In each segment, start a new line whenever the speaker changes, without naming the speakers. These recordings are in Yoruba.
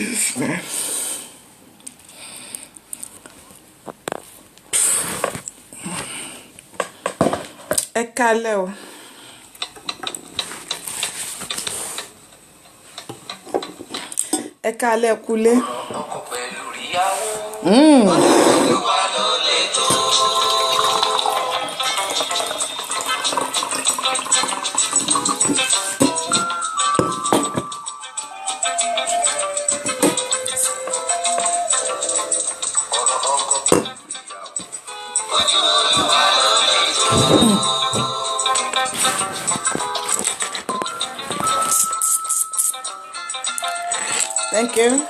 This man. Ẹ káalẹ́ o. Ẹ káalẹ́, ẹ kúlé.
Ọkọ pẹ̀lú ìyàwó. Olúwa ló lè tó. Ọ̀rọ̀ ọkọ pẹ̀lú ìyàwó. Ojú Olúwa ló lè tó.
Thank you.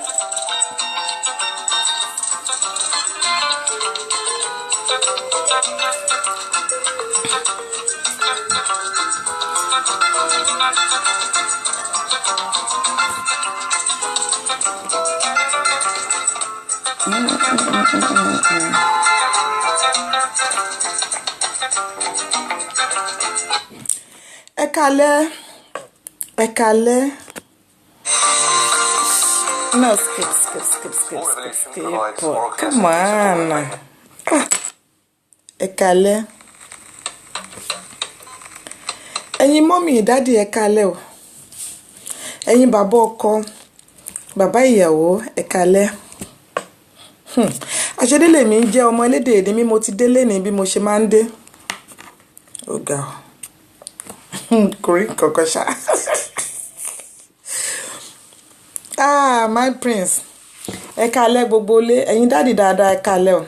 Ẹ káalẹ́. Ẹ káalẹ́. No, skip, skip, skip, skip,
All
skip,
Revolution
skip.
provides oral
Come
care support.
on. Ah, ẹ káalẹ́. Ẹ̀yin mummy, daddy, ẹ káalẹ́ o. Ẹ̀yin bàbá ọkọ, bàbá ìyàwó, ẹ káalẹ́. Àṣedélé mi ń jẹ́ ọmọ elédè èdè mi, mo ti délé ní bí mo ṣe máa ń dé. Ó ga ọ́. Kò rí kankan ṣá. Ah, my prince. Ẹ káalẹ́ gbogbo ilé. Ẹ̀yin daddy dáadáa, ẹ káalẹ́ o.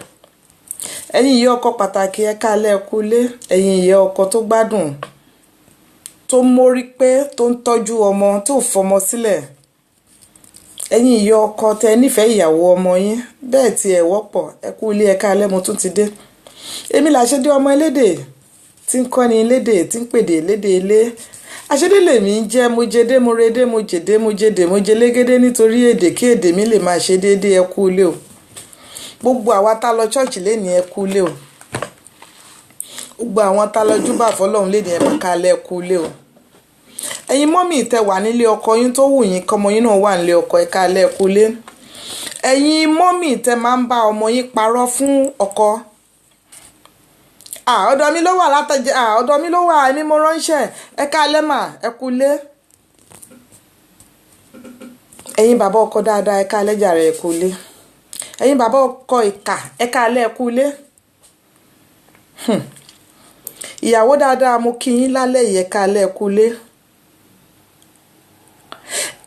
Ẹ̀yin ìyá ọkọ pàtàkì, ẹ káalẹ́, ẹ kú ilé. Ẹ̀yin ìyá ọkọ tó gbádùn, tó mórí pé, tó ń tọ́jú ọmọ, tó fọmọ sílẹ̀. Ẹ̀yin ìyá ọkọ tẹ nífẹ̀ẹ́ ìyàwó ọmọ yín, bẹ́ẹ̀ tí ẹ wọ́pọ̀, ẹ kú ilé, ẹ káalẹ́, mo tún ti dé. Èmi làṣẹdé ọmọ elédè tí ń kọ́ni lédè tí ń pèdè lédè ilé. Àṣedé lèmi ń jẹ́, mo jedé, mo redé, mo jèdé, mo jedè, mo jelégédé nítorí èdè kí èdè mi lè máa ṣe déédéé. Ẹ kú ilé o. Gbogbo àwa tá lọ ṣọ́ọ̀ṣì lénìí, ẹ kú ilé o. Gbogbo àwọn tá lọ júbà fọlọ́run lénìí, ẹ máa káalẹ́, ẹ kú ilé o. Ẹ̀yin mummy tẹ wà nílé ọkọ yín tó wù yín kọ́mọ yín náà wà nílé ọkọ, ẹ káalẹ́, ẹ kú ilé. Ẹ̀yin mummy tẹ máa ń bá ọmọ yín parọ́ fún ọkọ. À, ọ̀dọ̀ mi ló wà látọjẹ, à, ọ̀dọ̀ mi ló wà, èmi mo ránṣẹ́. Ẹ káalẹ́ mà, ẹ kú ilé. Ẹ̀yin bàbá ọkọ dáadáa, ẹ káalẹ́ jàre, ẹ kú ilé. Ẹ̀yin bàbá ọkọ ìkà, ẹ káalẹ́, ẹ kú ilé. Ìyàwó dáadáa, mo kí yín lálẹ́ yìí, ẹ káalẹ́, ẹ kú ilé.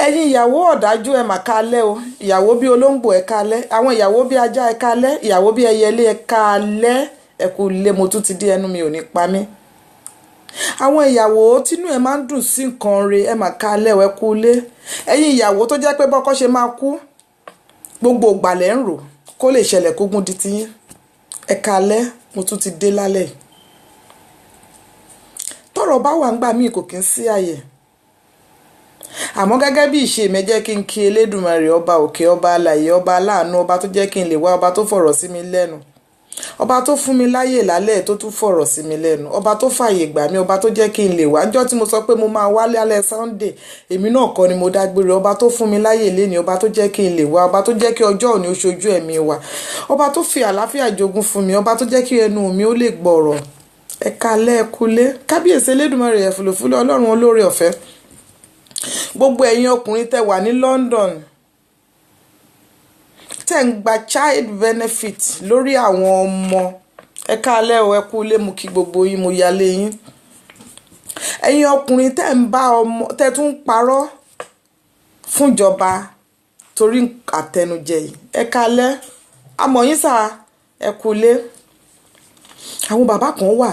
Ẹ̀yin ìyàwó ọ̀dájú, ẹ mà káalẹ́ o. Ìyàwó bí olóńgbò, ẹ káalẹ́. Àwọn ìyàwó bí ajá, ẹ káalẹ́. Ìyàwó bí ẹyẹlé, ẹ káalẹ́, ẹ kú ilé. Mo tún ti dé, ẹnu mi ò ní pa mí. Àwọn ìyàwó tínú ẹ máa ń dùn sí nǹkan re, ẹ mà káalẹ́ o, ẹ kú ilé. Ẹ̀yin ìyàwó tó jẹ́ pé bọ́kọ ṣe máa kú, gbogbo ìgbàlẹ̀ ń rò kó lè ṣẹlẹ̀ kógún di tiyín. Ẹ káalẹ́, mo tún ti dé lálẹ́ yìí. Tọ́rọ̀ bá wà ńgbà míì kò kí ń sí àyè. Àmọ́ gẹ́gẹ́ bí ìṣe mi, jẹ́ kí n kí Elédùmarè, ọba òkè, ọba alààyè, ọba aláàánú, ọba tó jẹ́ kí n lè wá, ọba tó fọ̀rọ̀ sí mi lẹ́nu, ọba tó fún mi láyè lálẹ́ tó tún fọ̀rọ̀ sí mi lẹ́nu, ọba tó fààyè gbà mí, ọba tó jẹ́ kí n lè wá. Níjọ́ tí mo sọ pé mo máa wá lálẹ́ Sunday, èmi náà kọ́ ni mo dágbére. Ọba tó fún mi láyè léni, ọba tó jẹ́ kí n lè wá, ọba tó jẹ́ kí ọjọ́ òní ó ṣojú ẹ̀mí wa, ọba tó fi àlàáfíà jogún fún mi, ọba tó jẹ́ kí ẹnu mi ó lè gbọ̀rọ̀. Ẹ káalẹ́, ẹ kúlé. Kábíyèsí Elédùmarè, ẹ̀fùlùfúlù Ọlọ́run olóore ọ̀fẹ́. Gbogbo ẹ̀yin ọkùnrin tẹ́ wà ní London tẹ́ ń gba child benefit lórí àwọn ọmọ, ẹ káalẹ́ o, ẹ kú ilé, mo kí gbogbo yín, mo yálé yín. Ẹ̀yin ọkùnrin tẹ́ ń bá ọmọ tẹ́ tún ń parọ́ fúnjọba torí àtẹnujẹ yìí, ẹ káalẹ́, àmọ́ yín sà, ẹ kú ilé. Àwọn bàbá kan wà,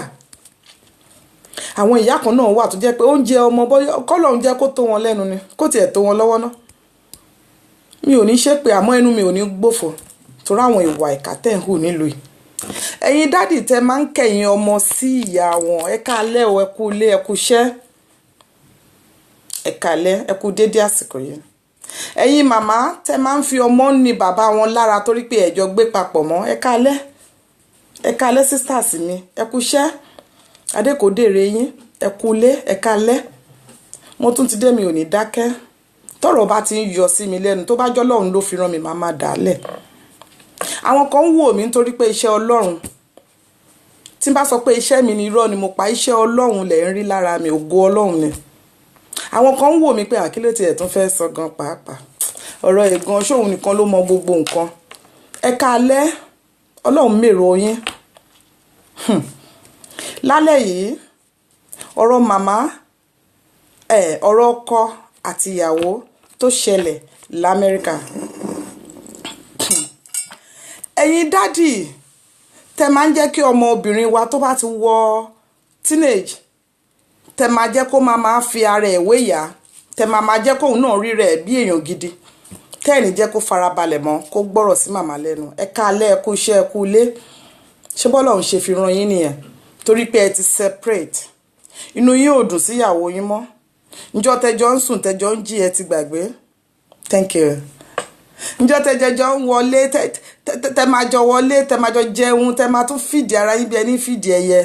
àwọn ìyá kan náà wà tó jẹ́ pé oúnjẹ ọmọ bọ́yọ́ kọ́lọ́run jẹ́ kó tó wọn lẹ́nu ni, kó tiẹ̀ tó wọn lọ́wọ́ ná. Mi ò ní ṣépè, àmọ́ ẹnu mi ò ní gbòfò torí àwọn ìwà ìkà tẹ̀ ń hù nílùú yìí. Ẹ̀yin daddy tẹ máa ń kẹ̀yìn ọmọ sí ìyá wọn, ẹ káalẹ́ o, ẹ kú ilé, ẹ kú iṣẹ́, ẹ káalẹ́, ẹ kú dédé àsìkò yìí. Ẹ̀yin màmá tẹ máa ń fi ọmọ ní bàbá wọn lára torí pé ẹ̀jọ gbé papọ̀ mọ́, ẹ káalẹ́, ẹ káalẹ́ sisters mi, ẹ kú iṣẹ́, adékòdèrè yín, ẹ kú ilé, ẹ káalẹ́. Mo tún ti dé, mi ò ní dákẹ́. Tọ́rọ̀ bá ti ń yọ sí mi lẹ́nu, tó bá jọ́ Ọlọ́run ló fi rán mi, màá máa dà á lẹ̀. Àwọn kan ń wò mí nítorí pé iṣẹ́ Ọlọ́run, tí n bá sọ pé iṣẹ́ mi ni, irọ́ ni mo pa. Iṣẹ́ Ọlọ́run lẹ̀ ń rí lára mi, ògo Ọlọ́run ni. Àwọn kan ń wò mí pé àkílẹ̀ tiẹ̀ tún fẹ́ sọ gan pàápàá, ọ̀rọ̀ ẹ̀gan ṣóun nìkan ló mọ gbogbo nǹkan. Ẹ káalẹ́, Ọlọ́run mèrò yín lálẹ́ yìí. Ọ̀rọ̀ màmá ẹ̀, ọ̀rọ̀ ọkọ àti ìyàwó tó ṣẹlẹ̀ l'Amẹ́ríkà. Ẹ̀yin daddy tẹ máa ń jẹ́ kí ọmọ obìnrin wa tó bá ti wọ teenage, tẹ máa jẹ́ kó máa fi ara ẹ̀ wé ìyá, tẹ máa jẹ́ kóun náà rí rẹ̀ bí èèyàn gidi, tẹ́ẹ̀ní jẹ́ kó farabalẹ̀ mọ́, kó gbọ́rọ̀ sí màmá lẹ́nu. Ẹ káalẹ́, ẹ kú iṣẹ́, ẹ kú ilé. Ṣé bọ́lá òun ṣe fi ran yín nìyẹn? Torí pé ẹ ti separate, inú yín ò dùn síyàwó yín mọ́. Njọ́ tẹjọ́ ń sùn, tẹjọ́ ń jí, ẹ ti gbàgbé. Thank you. Njọ́ tẹjọ́ ń wọlé, tẹ máa jọ wọlé, tẹ máa jọ jẹun, tẹ máa tún fìdí ara yín bí ẹni fìdí ẹyẹ,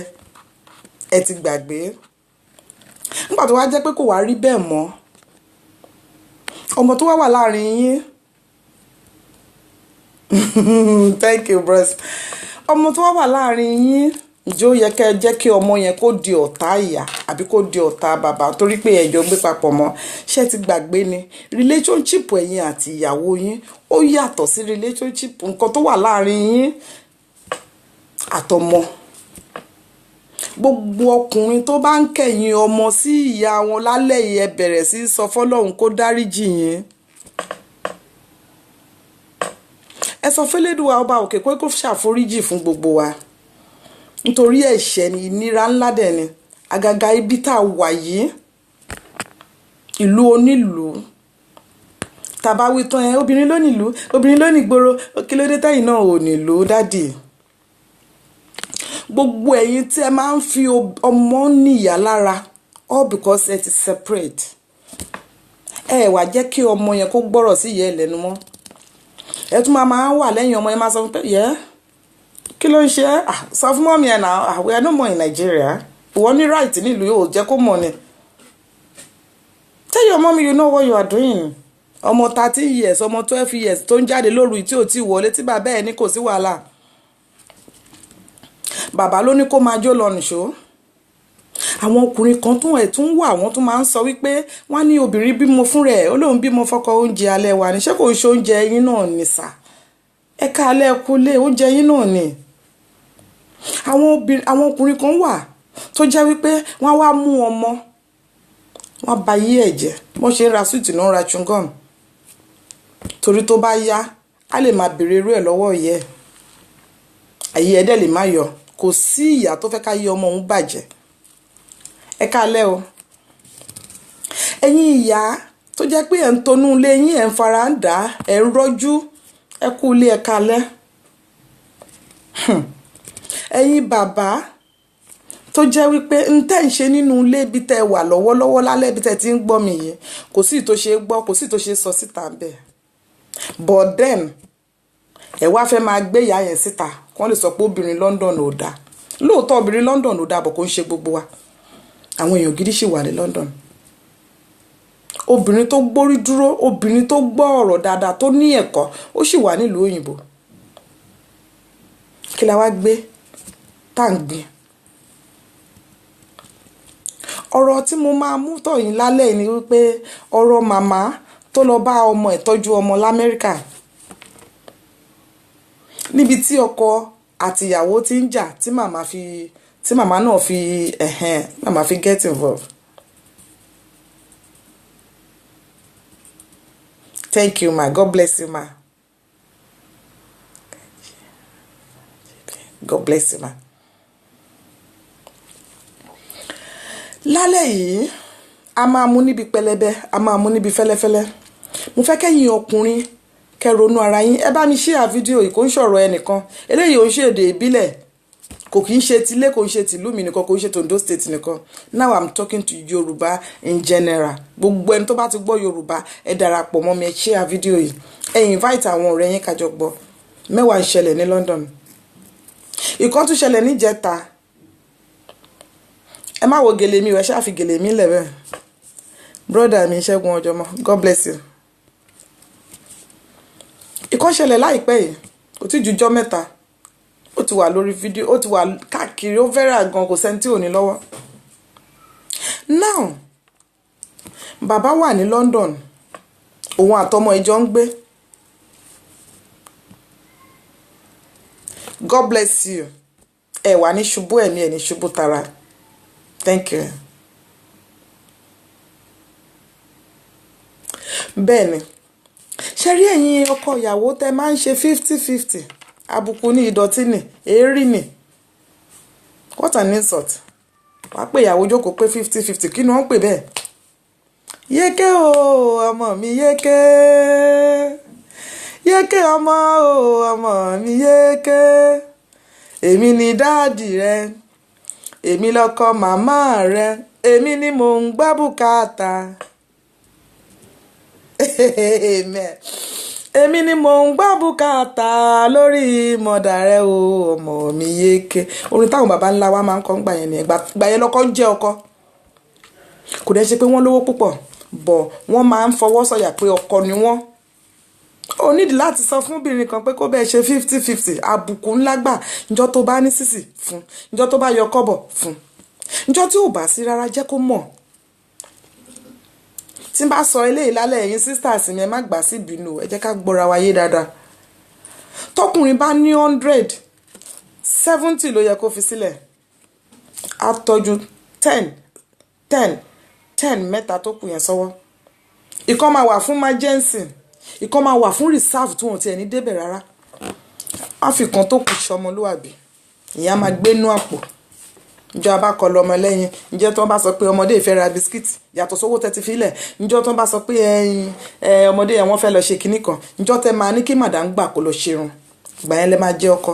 ẹ ti gbàgbé. Nígbà tó wá jẹ́ pé kò wá rí bẹ́ẹ̀ mọ́, ọmọ tó wá wà láàrin yín. Thank you, bros. Ọmọ tó wá wà láàrin yín, ǹjẹ́ ó yẹ kẹ́ ẹ jẹ́ kí ọmọ yẹn kó di ọ̀tá ìyá àbí kó di ọ̀tá bàbá torí pé ẹ̀jọ̀ gbé papọ̀ mọ́? Ṣé ti gbàgbé ni relationship ẹ̀yin àti ìyàwó yín, ó yàtọ̀ sí relationship nǹkan tó wà láàrin yín àtọmọ? Gbogbo ọkùnrin tó bá ń kẹ̀yìn ọmọ sí ìyá wọn lálẹ́ yìí, ẹ bẹ̀rẹ̀ sí í sọ fọ́lọ́run kó dáríjì yín. Ẹ sọ fẹ́lẹ́dùwà ọba òkè pé kó ṣàforíjì fún gbogbo wa, nítorí ẹ̀ṣẹ̀ ni, ìnira ńlá dẹ̀ ni. Àgàgà ibi tá a wà yìí, ìlú onílùú, tàbá wí tán ẹ, obìnrin ló nílùú, obìnrin ló nígboro. Kí ló dé tẹ́yìn náà ò nílùú, daddy? Gbogbo ẹ̀yin tí ẹ máa ń fi ọmọ níyà lára, all because ẹ ti separate, ẹ wá jẹ́ kí ọmọ yẹn kó gbọ́rọ̀ sí ìyá ẹ lẹ́nu mọ́. Ẹ tún máa wà lẹ́yìn ọmọ yẹn, máa sọ fún pé yẹ kí ló ń ṣe ẹ́? Sọ fún mummy ẹ̀ náà. We are no more in Nigeria. Ìwọ ní right nílùú, yóò jẹ́ kó mọ̀ ni. Tell your mommy you know what you are doing. Ọmọ 13 years, ọmọ 12 years tó ń jáde lóru tí ò tí wọlé, tí bàbá ẹ̀ ní kò sí wàhálà, bàbá ló ní kó máa jó lọ nìṣó. Àwọn ọkùnrin kan tún ẹ̀ tún wà, wọ́n tún máa ń sọ wípé wọ́n á ní obìnrin bímọ fún rẹ̀, ó lóun bímọ fọ́kọ, oúnjẹ alẹ́ wa ní. Ṣé kò ń ṣe oúnjẹ yín náà ni sà? Ẹ ká alẹ́ kú lé, oúnjẹ yín náà ni. Àwọn obìnrin, àwọn ọkùnrin kan wà tó jẹ́ wípé wọ́n á wá mú ọmọ, wọ́n á ba yí ẹ̀ jẹ́. Wọ́n ṣe ń ra sweet náà, ń ra chewing gum, torí tó bá yá, á lè máa béèrè irú ẹ̀ lọ́wọ́ ìyẹ́ ẹ̀. Ayé ẹ̀ dẹ̀ lè má yọ. Kò sí ìyá tó fẹ́ ká yé ọmọ òun bàjẹ́. Ẹ káalẹ́ o. Ẹ̀yin ìyá tó jẹ́ pé ẹ̀ ń tonú ilé yín, ẹ̀ ń fara ń dà, ẹ̀ ń rọ́jú, ẹ kú ilé, ẹ káalẹ́. Ẹ̀yin bàbá tó jẹ́ wípé ń tẹ́ ń ṣe nínú ilé ibi tẹ́ wà lọ́wọ́lọ́wọ́ lálẹ́, ibi tẹ́ ti ń gbọ́ mi yìí, kò sí tó ṣe é gbọ́, kò sí tó ṣe é sọ síta bẹ́ẹ̀, but then ẹ wá fẹ́ máa gbé ìyá yẹn síta kí wọ́n lè sọ pé obìnrin London ò dáa. Lóòótọ́, obìnrin London ò dáa, bọ̀ kò ń ṣe gbogbo wa. Àwọn èèyàn gidi ṣì wà ní London. Obìnrin tó gbórí dúró, obìnrin tó gbọ́ ọ̀rọ̀ dáadáa, tó ní ẹ̀kọ́, ó sì wà nílùú òyìnbó. Kí la wá gbé tá à ń gbìn? Ọ̀rọ̀ tí mo máa mú tọ̀ yín lálẹ́ ni wípé ọ̀rọ̀ màmá tó lọ bá ọmọ ẹ̀ tọ́jú ọmọ l'Amẹ́ríkà, níbi tí ọkọ àtìyàwó ti ń jà, tí màmá náà fi ẹ̀hẹ́n màmá fi get involved. Thank you, ma. God bless you, ma. God bless you, ma. Lálẹ́ yìí, a máa mú níbi pẹlẹbẹ, a máa mú níbi fẹ́lẹ́fẹ́lẹ́. Mo fẹ́ kẹ́yìn ọkùnrin kẹ́ ronú ara yín. Ẹ bá mi share fídíò yìí. Kò ń ṣọ̀rọ̀ ẹnìkan eléyìí, ò ń ṣe èdè ìbílẹ̀, kò kì í ṣe tilé, kò ń ṣe tìlú mi nìkan, kò ń ṣe t'Ondo State nìkan. Now I'm talking to Yorùbá in general. Gbogbo ẹni tó bá ti gbọ́ Yorùbá, ẹ darapọ̀ mọ́ mi, ẹ share fídíò yìí, ẹ invite àwọn ọ̀rẹ́ yín kájọ gbọ́. Mẹ́wàá ń ṣẹlẹ̀ ní London. Ìkan tún ṣẹlẹ̀ níjẹta. Ẹ má wo gèlè mi, ẹ ṣáà fi gèlè mi lẹ̀ bẹ́ẹ̀. Brother mi Ṣẹ́gun Ọjọ́mọ́, God bless you. Ìkan ṣẹlẹ̀ láìpẹ́ yìí, kò tí ju jọ́ 3. Ó ti wà lórí fídíò, ó ti wà káàkiri, ó fẹ́ràn gan, kò sẹ́ni tí ò ní lọ́wọ́. Now, bàbá wà ní London, òun àtọmọ ìjọ ń gbé. God bless you. Ẹ wà ní ṣubú ẹ̀mí, ẹ̀ ní ṣubú tara. Thank you. Bẹ́ẹ̀ni, ṣe rí ẹ̀yin ọkọ ìyàwó tẹ máa ń ṣe 50-50, àbùkù ní, ìdọ̀tí ní, èérí ní. What an insult. Wàá pè ìyàwó jókòó pé 50-50, kí ni wọ́n ń pè bẹ́ẹ̀? Yéké o, ọmọ mi yéké. Yéké ọmọ o, ọmọ mi yéké. Èmi ni dáàdì rẹ, èmi lọkọ màmá rẹ, èmi ni mò ń gbọ́ bùkátà. Amen. Èmi ni mò ń gbọ́ bùkátà lórí mọ̀dà rẹ o, ọmọ mi yéké. Orin táwọn baba ńlá wa máa ń kọ́ ńgbà yẹn ni, ìgbà yẹn lọ́kọ́ ń jẹ́ ọkọ. Kò dẹ́ ṣe pé wọ́n lówó púpọ̀, bọ̀ wọ́n máa ń fọwọ́ sọ̀yà pé ọkọ ni wọ́n. Ó nídìí láti sọ fún obìnrin kan pé kó bẹ́ẹ̀ ṣe 50-50, àbùkù ńlá gbà. Ǹjọ́ tó bá ní sísì fún, ǹjọ́ tó bá yọ kọ́bọ̀ fún, ǹjọ́ tí ò bá sí rárá jẹ́ kó mọ̀. Tí n bá sọ eléyìí lálẹ́, ẹ̀yin sisters mi, ẹ má gbà sí ìbínú, ẹ jẹ́ ká gbọ́ra wa yé dáadáa. Tọkùnrin bá ní 100, 70 ló yẹ kó fi sílẹ̀. Á tọ́jú 10, 10, 10 mẹ́ta tó kù yẹn sọ́wọ́. Ìkan máa wà fún emergency, ìkan máa wà fún reserve tí wọ́n ti ẹ̀ ní débẹ̀ rárá. Á fi kan tó kù ṣọmọlúwàbí, ìyẹn á máa gbénú àpò. Ǹjọ́ a bá kọlu ọmọ lẹ́yìn, ǹjẹ́ tí wọ́n bá sọ pé ọmọdé ìfẹ́ ra bisikíìtì yàtọ̀ sówó tẹ́tí fílẹ̀, ǹjọ́ tí wọ́n bá sọ pé ẹyin ọmọdé yẹn wọ́n fẹ́ lọ ṣe kinní kan, ǹjọ́ tẹ́ máa ní kí màdà ń gbà kó lọ ṣerun, ìgbà yẹn lẹ máa jẹ́ ọkọ.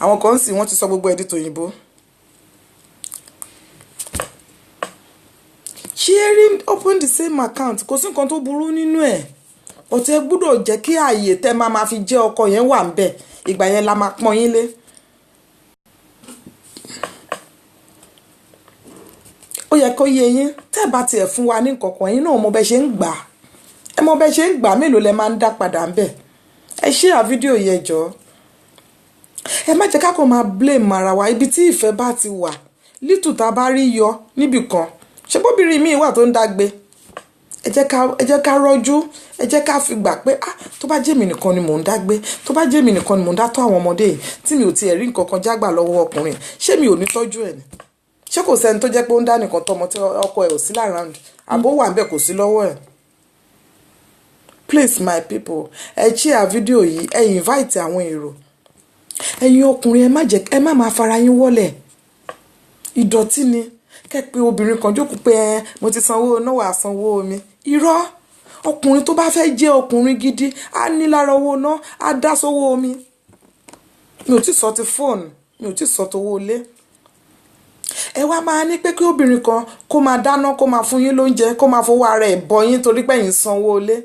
Àwọn kan sì wọ́n ti sọ gbogbo ẹ̀ di tòyìnbó. Sharing open the same account, kò sí nǹkan tó burú nínú ẹ̀, but ẹ gbúdọ̀ jẹ́ kí ààyè tẹ́ máa ma fi jẹ́ ọkọ yẹn wà ńbẹ̀, ìgbà yẹn la máa pọ́n yín lé. Ó yẹ kó yé yín, tẹ́ bá tiẹ̀ fún wa ní nǹkan kan, ẹ̀yin náà mọ bẹ́ ṣe ń gbà. Ẹ mọ bẹ́ ṣe ń gbà, mélòó lẹ máa ń dá padà ńbẹ̀. Ẹ share fídíò yẹn jọ̀ọ́. Ẹ má jẹ́ ká kàn máa blame ara wa. Ibi tí ìfẹ́ bá ti wà, little tá bá rí yọ níbì kan. Ṣé bóbìnrin míì wà tó ń dàgbé? Ẹ jẹ́ ká rọ́jú, ẹ jẹ́ ká fi gbà pé, ah, tó bá jẹ́ èmi nìkan ni mò ń dàgbé, tó bá jẹ́ èmi nìkan ni mò ń dá tọ́ àwọn ọmọdé yìí, tí mi ò tiẹ̀ rí nǹkan kan jágbà lọ́wọ́ ọkùnrin, ṣé mi ò ní tọ́jú ẹ̀ ni? Ṣé kò sẹ́ni tó jẹ́ pé ó ń dá nìkan tọ́mọ tí ọkọ ẹ̀ ò sí l'around, àbó wà ńbẹ̀ kò sí lọ́wọ́ ẹ̀? Please my people, ẹ share fídíò yìí, ẹ invite àwọn èrò. Ẹ̀yin ọkùnrin, ẹ má jẹ́, ẹ má máa fara yín wọ́lẹ̀. Ìdọ̀tí ni. Kẹ́ pé obìnrin kan jókòó pé ẹ, mo ti sanwó iná, wàá sanwó omi. Irọ́. Ọkùnrin tó bá fẹ́ jẹ́ ọkùnrin gidi, á ní lára owó iná, á dá sówó omi. Mi ò tí sọ ti fóònù, mi ò tí sọ tówó ilé. Ẹ wá máa ní pé kí obìnrin kan kó máa dáná, kó máa fún yín lóúnjẹ, kó máa fowó ara ẹ̀ bọ́ yín torí pé ẹ̀yin sanwó ilé.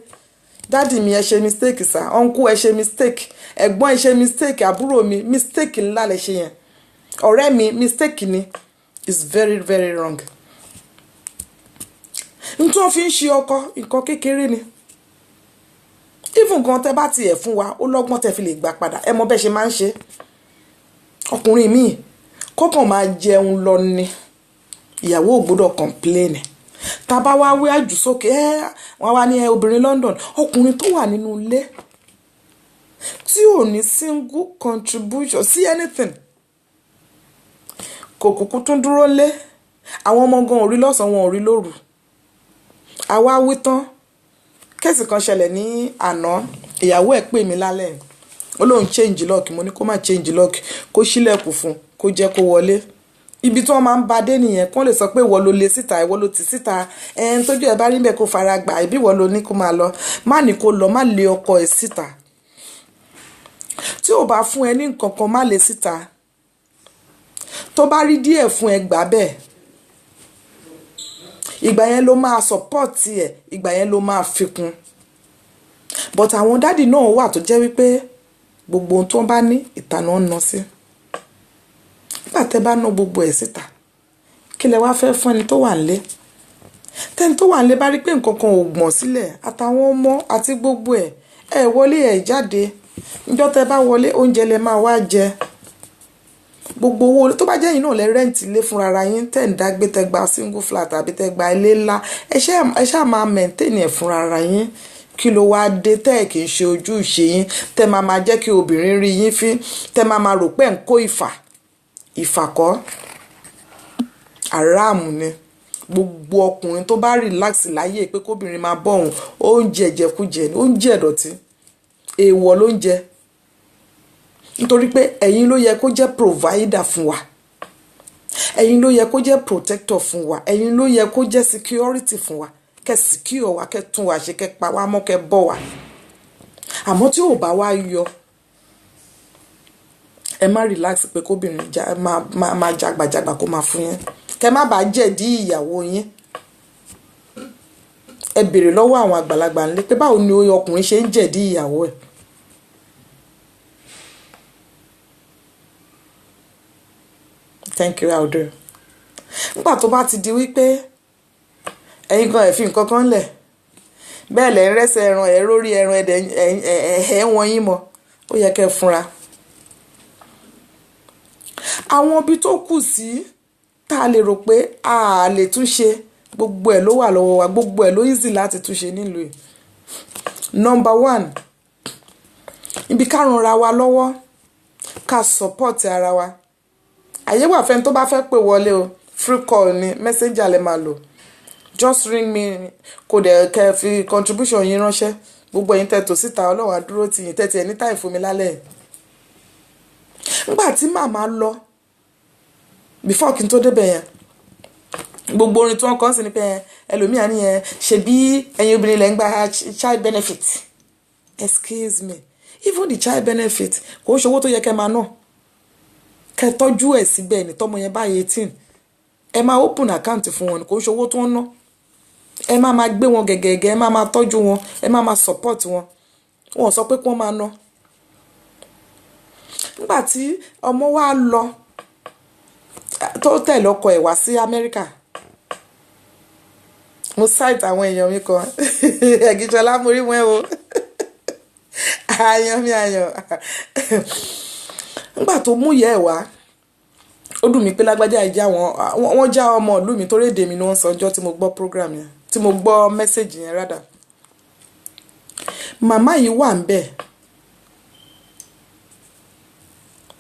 Daddy mi, ẹ ṣe mistake sir, uncle ẹ ṣe mistake, ẹ̀gbọ́n ẹ ṣe mistake, àbúrò mi, mistake ńlá lẹ ṣe yẹn. Ọ̀rẹ́ mi, mistake ni. It's very very wrong. N tí wọ́n fi ń ṣe ọkọ, nǹkan kékeré ni. Even gan tẹ́ bá tiẹ̀ fún wa, ó lọ́gbọ́n tẹ́ fi lè gbà padà. Ẹ mọ bẹ́ẹ̀ ṣe máa ń ṣe. Ọkùnrin míì, kó kàn máa jẹun lọ ni. Ìyàwó ò gbọdọ̀ complain. Tá bá wá wí àjù sókè, ẹ, wọ́n wá ní ẹ obìnrin London, ọkùnrin tó wà nínú ilé tí ò ní single contribution sí anything. Kò kúkú tún dúró lé. Àwọn ọmọ gan ò rí lọ́sàn-án, wọn ò rí lóru. Àwa wí tán. Case kan ṣẹlẹ̀ ní àná, ìyàwó ẹ̀ pè mí lálẹ́. Ó lóun change lock, mo ní kó má change lock, kó ṣílẹ̀kùn fún, kó jẹ́ kó wọlé. Ibi tí wọ́n máa ń ba dé nìyẹn, kó lè sọ pé ìwọ ló lé síta, ìwọ ló ti síta. Ẹn tójú ẹ bá rí bẹ́ẹ̀ kó fara gbà, ìbí ìwọ ló ní kó máa lọ. Má ní kó lọ, má lé ọkọ ẹ síta. Tí ò bá fún ẹ ní nǹkan kan, má lé síta. Tó bá rí díẹ̀ fún ẹ, gbà bẹ́ẹ̀. Ìgbà yẹn ló máa support ẹ, ìgbà yẹn ló máa fi kún. But àwọn daddy náà wà tó jẹ́ wípé gbogbo ohun tó ń bá ní ìta náà ń ná sí. Nígbà tẹ́ bá ná gbogbo ẹ̀ síta, kí lẹ wá fẹ́ fún ẹni tó wà nílé? Tẹ́ni tó wà nílé bá rí pé nǹkan kan ò gbọ̀n sílẹ̀, àtàwọn ọmọ àti gbogbo ẹ̀, Ẹ wọlé, ẹ jáde. Níjọ́ tẹ́ bá wọlé, oúnjẹ lẹ máa wá jẹ. Gbogbo owó tó bá jẹ́ yín náà lẹ rent ilé fúnra ara yín, tẹ̀ ń dágbé, tẹ́ gba single flat àbí tẹ́ gba ilé ńlá, ẹ ṣáà máa maintain ẹ̀ fúnra ara yín. Kí ló wáá dé tẹ́ ẹ̀ kì í ṣe ojúṣe yín, tẹ́ máa máa jẹ́ kí obìnrin rí yín fín, tẹ́ máa máa rò pé ń kó ìfà? Ìfà kọ́, aráàmù ni. Gbogbo ọkùnrin tó bá relax láyé pé kóbìnrin máa bọ́ òun, oúnjẹ jẹkújẹ ni, oúnjẹ ìdọ̀tí, èèwọ̀ ló ń jẹ, nítorí pé ẹ̀yin ló yẹ kó jẹ́ provider fún wa, ẹ̀yin ló yẹ kó jẹ́ protector fún wa, ẹ̀yin ló yẹ kó jẹ́ security fún wa, kẹ́ secure wa, kẹ́ tún wa ṣe, kẹ́ pa wá mọ́, kẹ́ bọ́ wa. Àmọ́ tí ò bá wá yọ, ẹ má relax pé kóbìnrin máa jagbajagba kó máa fún yín, kẹ́ má bàa jẹ̀dí ìyàwó yín. Ẹ béèrè lọ́wọ́ àwọn àgbàlagbà ńlẹ́ pé báwo ni ọkùnrin ṣe ń jẹ̀dí ìyàwó ẹ̀. Thank you, I'll do. Nígbà tó bá ti di wípé ẹ̀yin kan ẹ̀ fi nǹkan kan lẹ̀, bẹ́ẹ̀ lẹ̀ ń rẹ́sẹ̀ ẹran, ẹ̀ rórí ẹran, ẹ̀dẹ̀ ẹ̀ wọ́n yín mọ́, ó yẹ kẹ́ ẹ fúnra. Àwọn ibi tó kù sí tá a lè rò pé a lè túnṣe, gbogbo ẹ̀ ló wà lọ́wọ́ wa, gbogbo ẹ̀ ló easy láti túnṣe nílùú yìí. Number one, ibi ká ranra wa lọ́wọ́, ká support ara wa. Àyè wà fẹ́ni tó bá fẹ́ pè wọlé o. Free call ni, messenger lè máa lò. Just ring me, kò dẹ̀ kẹ́ fi contribution yín ránṣẹ́. Gbogbo ẹ̀yin tẹ́ tò síta, Ọlọ́run á dúró tì yín, tẹ́tí ẹ̀ ní táì fún mi lálẹ́ yìí. Nígbà tí màmá lọ, before kí n tó débẹ̀ yẹn, gbogbo orin tí wọ́n kọ́ sí ni pé ẹlòmíà nìyẹn, ṣebí ẹ̀yin obìnrin lẹ́ ń gba child benefit. Excuse me, even the child benefit, kò ń ṣe owó tó yẹ kẹ́ máa ná. Kẹ́ tọ́jú ẹ̀ síbẹ̀ ní tọ́mọ yẹn bá 18, ẹ máa open account fún wọn. Kò ń ṣe owó tó ń ná. Ẹ máa máa gbé wọn gẹ̀gẹ̀gẹ̀, ẹ máa máa tọ́jú wọn, ẹ máa máa support wọn. Wọn sọ pé kí wọ́n máa ná. Nígbà tí ọmọ wa lọ, tó tẹ̀lé ọkọ ẹ̀ wá sí Amẹ́ríkà, mo cite àwọn èèyàn mi kan, Ẹ̀gíṣọlá, mo rí wọn o, àyàn mi àyàn. Nígbà tó mú ìyá ẹ̀ wá, ó dùn mí pé lágbájá yìí já wọn, wọ́n já ọmọ ìlú mi, torí èdè mi ni wọ́n sọ ọjọ́ tí mo gbọ́ program yẹn, tí mo gbọ́ message yẹn rádà. Màmá yìí wà ń bẹ̀.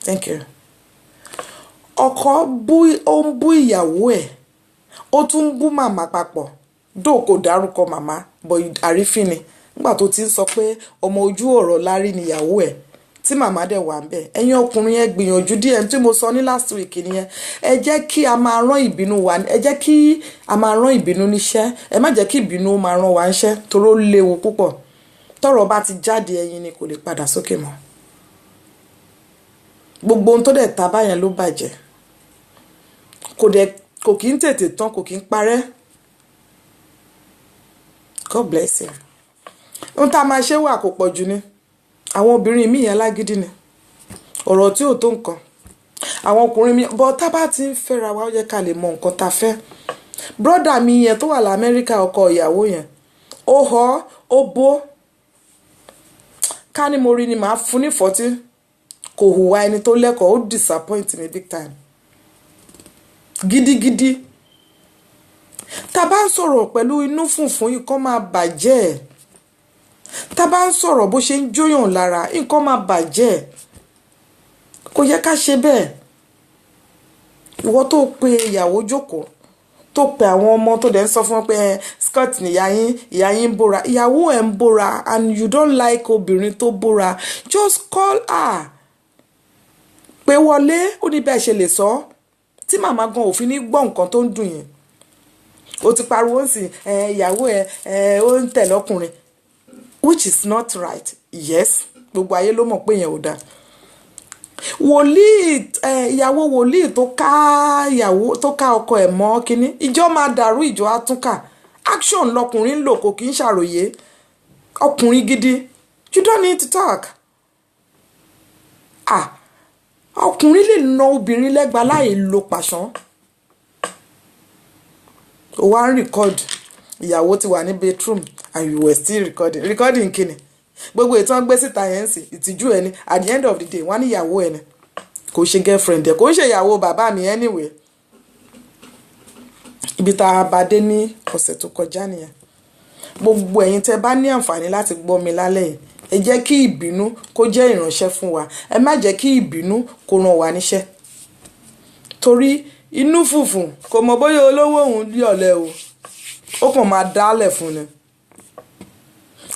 Thank you. Ọkọ bú, ó ń bú ìyàwó ẹ̀, ó tún ń bú màmá papọ̀ dóò. Kò dárúkọ màmá bọ̀, àrífín ni. Nígbà tó ti ń sọ pé ọmọ ojú ọ̀rọ̀ lárí níyàwó ẹ̀, tí màmá dẹ̀ wà ń bẹ̀. Ẹ̀yin ọkùnrin, ẹ gbìyànjú díẹ̀. Tí mo sọ ní last week nìyẹn. Ẹ jẹ́ kí a máa rán ìbínú wa, ẹ jẹ́ kí a máa rán ìbínú níṣẹ́. Ẹ má jẹ́ kí ìbínú máa rán wa níṣẹ́, torí ó léwu púpọ̀. Tọ́rọ̀ bá ti jáde, ẹyin ni, kò lè padà sókè mọ́. Gbogbo ohun tó dẹ̀ ta báyẹn ló bàjẹ́, kò dẹ̀ kò kí ń tètè tán, kò kí ń parẹ́. God bless you. Ohun tá a máa ṣe wà kò pọ̀ jù ni. Àwọn obìnrin míì alágídí ni, ọ̀rọ̀ tí ò tó nǹkan, àwọn ọkùnrin mi bọ́. Tá bá ti ń fẹ́ra wa, ó yẹ ká lè mọ nǹkan tá a fẹ́. Brother mi yẹn tó wà lamẹ́ríkà, ọkọ ìyàwó yẹn, ó họ, ó bó. Ká ní mo rí ni, màá fún ní 40. Kò hùwà ẹni tó lẹ́kọ̀ọ́. Ó disappoint me big time, gidigidi. Tá a bá ń sọ̀rọ̀ pẹ̀lú inú funfun, nǹkan máa bàjẹ́. Tá a bá ń sọ̀rọ̀ bó ṣe ń jóyàn lára, nǹkan máa bàjẹ́. Kò yẹ ká ṣe bẹ́ẹ̀. Ìwọ tó pe ìyàwó jókòó, tó pe àwọn ọmọ, tó dẹ̀ ń sọ fún wọn pé skirt ni ìyá yín, ìyá yín ń bóra, ìyàwó ẹ̀ ń bóra, and you don't like obìnrin tó bóra, just call her, pé wọlé. Ó ní bẹ́ẹ̀ ṣe lè sọ tí màmá gan òfin ní gbọ́ nǹkan tó ń dùn yín. Ó ti pariwo ń sìn ìyàwó ẹ ẹ ó ń tẹ̀lé ọkùnrin, which is not right. Yes, gbogbo ayé ló mọ̀ pé yẹn ò dáa. Wòlíì ẹ, ìyàwó wòlíì tó ká ìyàwó, tó ká ọkọ ẹ̀ mọ́ kínní, ìjọ máa dàrú, ìjọ á túnká. Action lọkùnrin ń lò, kò kí ń ṣàròyé. Ọkùnrin gidi, you don't need to talk. Ah, ọkùnrin lè na obìnrin lẹ́gba láì lo pàṣán. O wá ń record, ìyàwó ti wà ní bedroom and you were still recording. Recording kíni? Gbogbo ìtàn gbé síta yẹn ń sìn ìtìjú ẹni. At the end of the day, wọ́n á ní ìyàwó ẹni, kò ṣe girlfriend ẹ̀, kò ń ṣe ìyàwó bàbá mi. Anyway, ibi tá a bá dé ní ọ̀sẹ̀ tó kọjá nìyẹn. Gbogbo ẹ̀yin tẹ́ bá ní àǹfààní láti gbọ́ mi lálẹ́ yìí, ẹ jẹ́ kí ìbínú kó jẹ́ ìránṣẹ́ fún wa. Ẹ má jẹ́ kí ìbínú kó ràn wá níṣẹ́, torí inú fùfù kò mọ̀ bóyá olówó òun lé ọ̀lẹ o, ó kàn máa dálẹ̀ fún ni.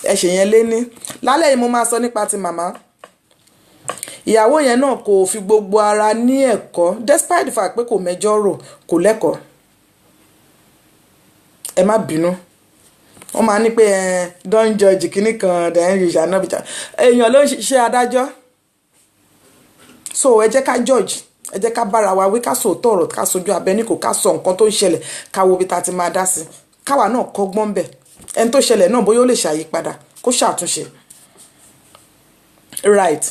Ẹ ṣe yẹn lé ní lálẹ́ yìí. Mo máa sọ nípa ti màmá ìyàwó yẹn náà. Kò fi gbogbo ara ní ẹ̀kọ́, despite the fact pé kò mẹjọ́ rò, kò lẹ́kọ̀ọ́. Ẹ má bínú, wọ́n máa ní pé ẹ don't judge kínní kan, then you shall not be judged. Èèyàn ló ń ṣiṣẹ́ adájọ́, so ẹ jẹ́ ká judge, ẹ jẹ́ ká bára wa wí, ká sòótọ́ ọ̀rọ̀, ká sojú abẹ ní kò, ká sọ nǹkan tó ń ṣẹlẹ̀, ká wo ibi tá a ti máa dá sí, káwa náà kọ́gbọ́n bẹ̀. Ẹni tó ṣẹlẹ̀ náà, bóyá ó lè ṣàyípadà, kó ṣàtúnṣe. Right,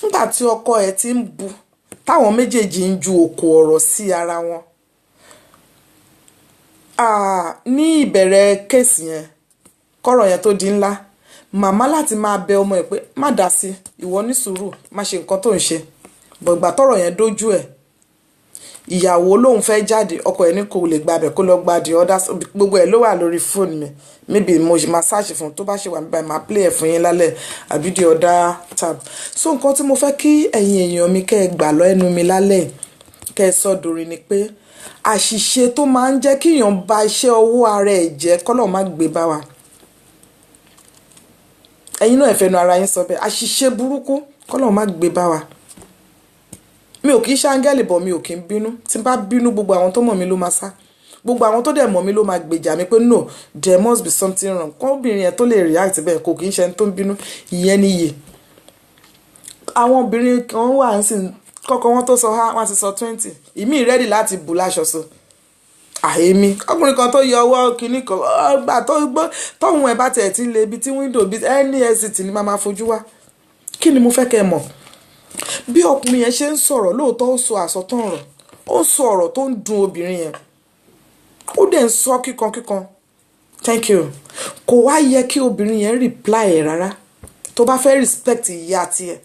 nígbà tí ọkọ ẹ̀ ti ń bu, táwọn méjèèjì ń ju òkò ọ̀rọ̀ sí ara wọn ní ìbẹ̀rẹ̀ case yẹn, kọ́rọ̀ yẹn tó di ńlá, màmá láti máa bẹ ọmọ ẹ̀ pé má dá sí, ìwọ ní sùúrù, má ṣe nǹkan tó ń ṣe. Bọ̀gbà tọ́rọ̀ yẹn dójú ẹ̀, ìyàwó lòun fẹ́ jáde, ọkọ ẹ̀ ní kò lè gbabẹ̀, kó lọ gba the other. Gbogbo ẹ̀ ló wà lórí fóònù mi. Maybe mo ṣì máa search fún un, tó bá ṣe wà níbàyìí, máa play ẹ̀ fún yín lálẹ́ àbí the other tab. So nǹkan tí mo fẹ́ kí ẹ̀yin èèyàn mi kẹ́ ẹ gbà lọ ẹnu mi lálẹ́, kẹ́ ẹ sọ dorin, ni pé àṣìṣe tó máa ń jẹ́ kíyàn ba iṣẹ́ ọwọ́ ara ẹ̀ jẹ́, kọ́lọ̀ má gbé bá wa. Ẹ̀yin náà, ẹ fẹnu ara yín sọ bẹ́ẹ̀. Àṣìṣe burúkú, kọ́lọ̀ má gbé bá wa. Mi ò kì í ṣáńgẹ́lì bọ̀, mi ò kì í bínú. Tí n bá bínú, gbogbo àwọn tó mọ̀ mí ló máa sá, gbogbo àwọn tó dẹ̀ mọ̀ mí ló máa gbèjà mi pé no, there must be something wrong kọ́bìnrin yẹn tó lè react bẹ́ẹ̀. Kò kì í ṣe ẹni tó ń bínú. Ìyẹn níyì. Àwọn obìnrin kan wà ń sìn, kọ́kọ́ wọn tó sọ ha, wọ́n ti sọ 20. Ìmí ready láti bù láṣọ so àhèmí. Ọkùnrin kan tó yọ ọwọ́ kínní kan ọgbà tó gbọ́ tóun ẹ̀ bá tiẹ̀ ti lé ibi tí window bí any exit ni máa máa fojú wá. Kí ni mo fẹ́ kẹ́ ẹ mọ̀? Bí ọkùnrin yẹn ṣe ń sọ̀rọ̀, lóòótọ́ ó sọ àsọtán ọ̀rọ̀, ó sọ ọ̀rọ̀ tó ń dùn obìnrin yẹn, ó dẹ̀ ń sọ kíkan kíkan. Thank you. Kò wá yẹ kí obìnrin yẹn reply ẹ̀ rárá. Tó bá fẹ́ respect ìyá tiẹ̀,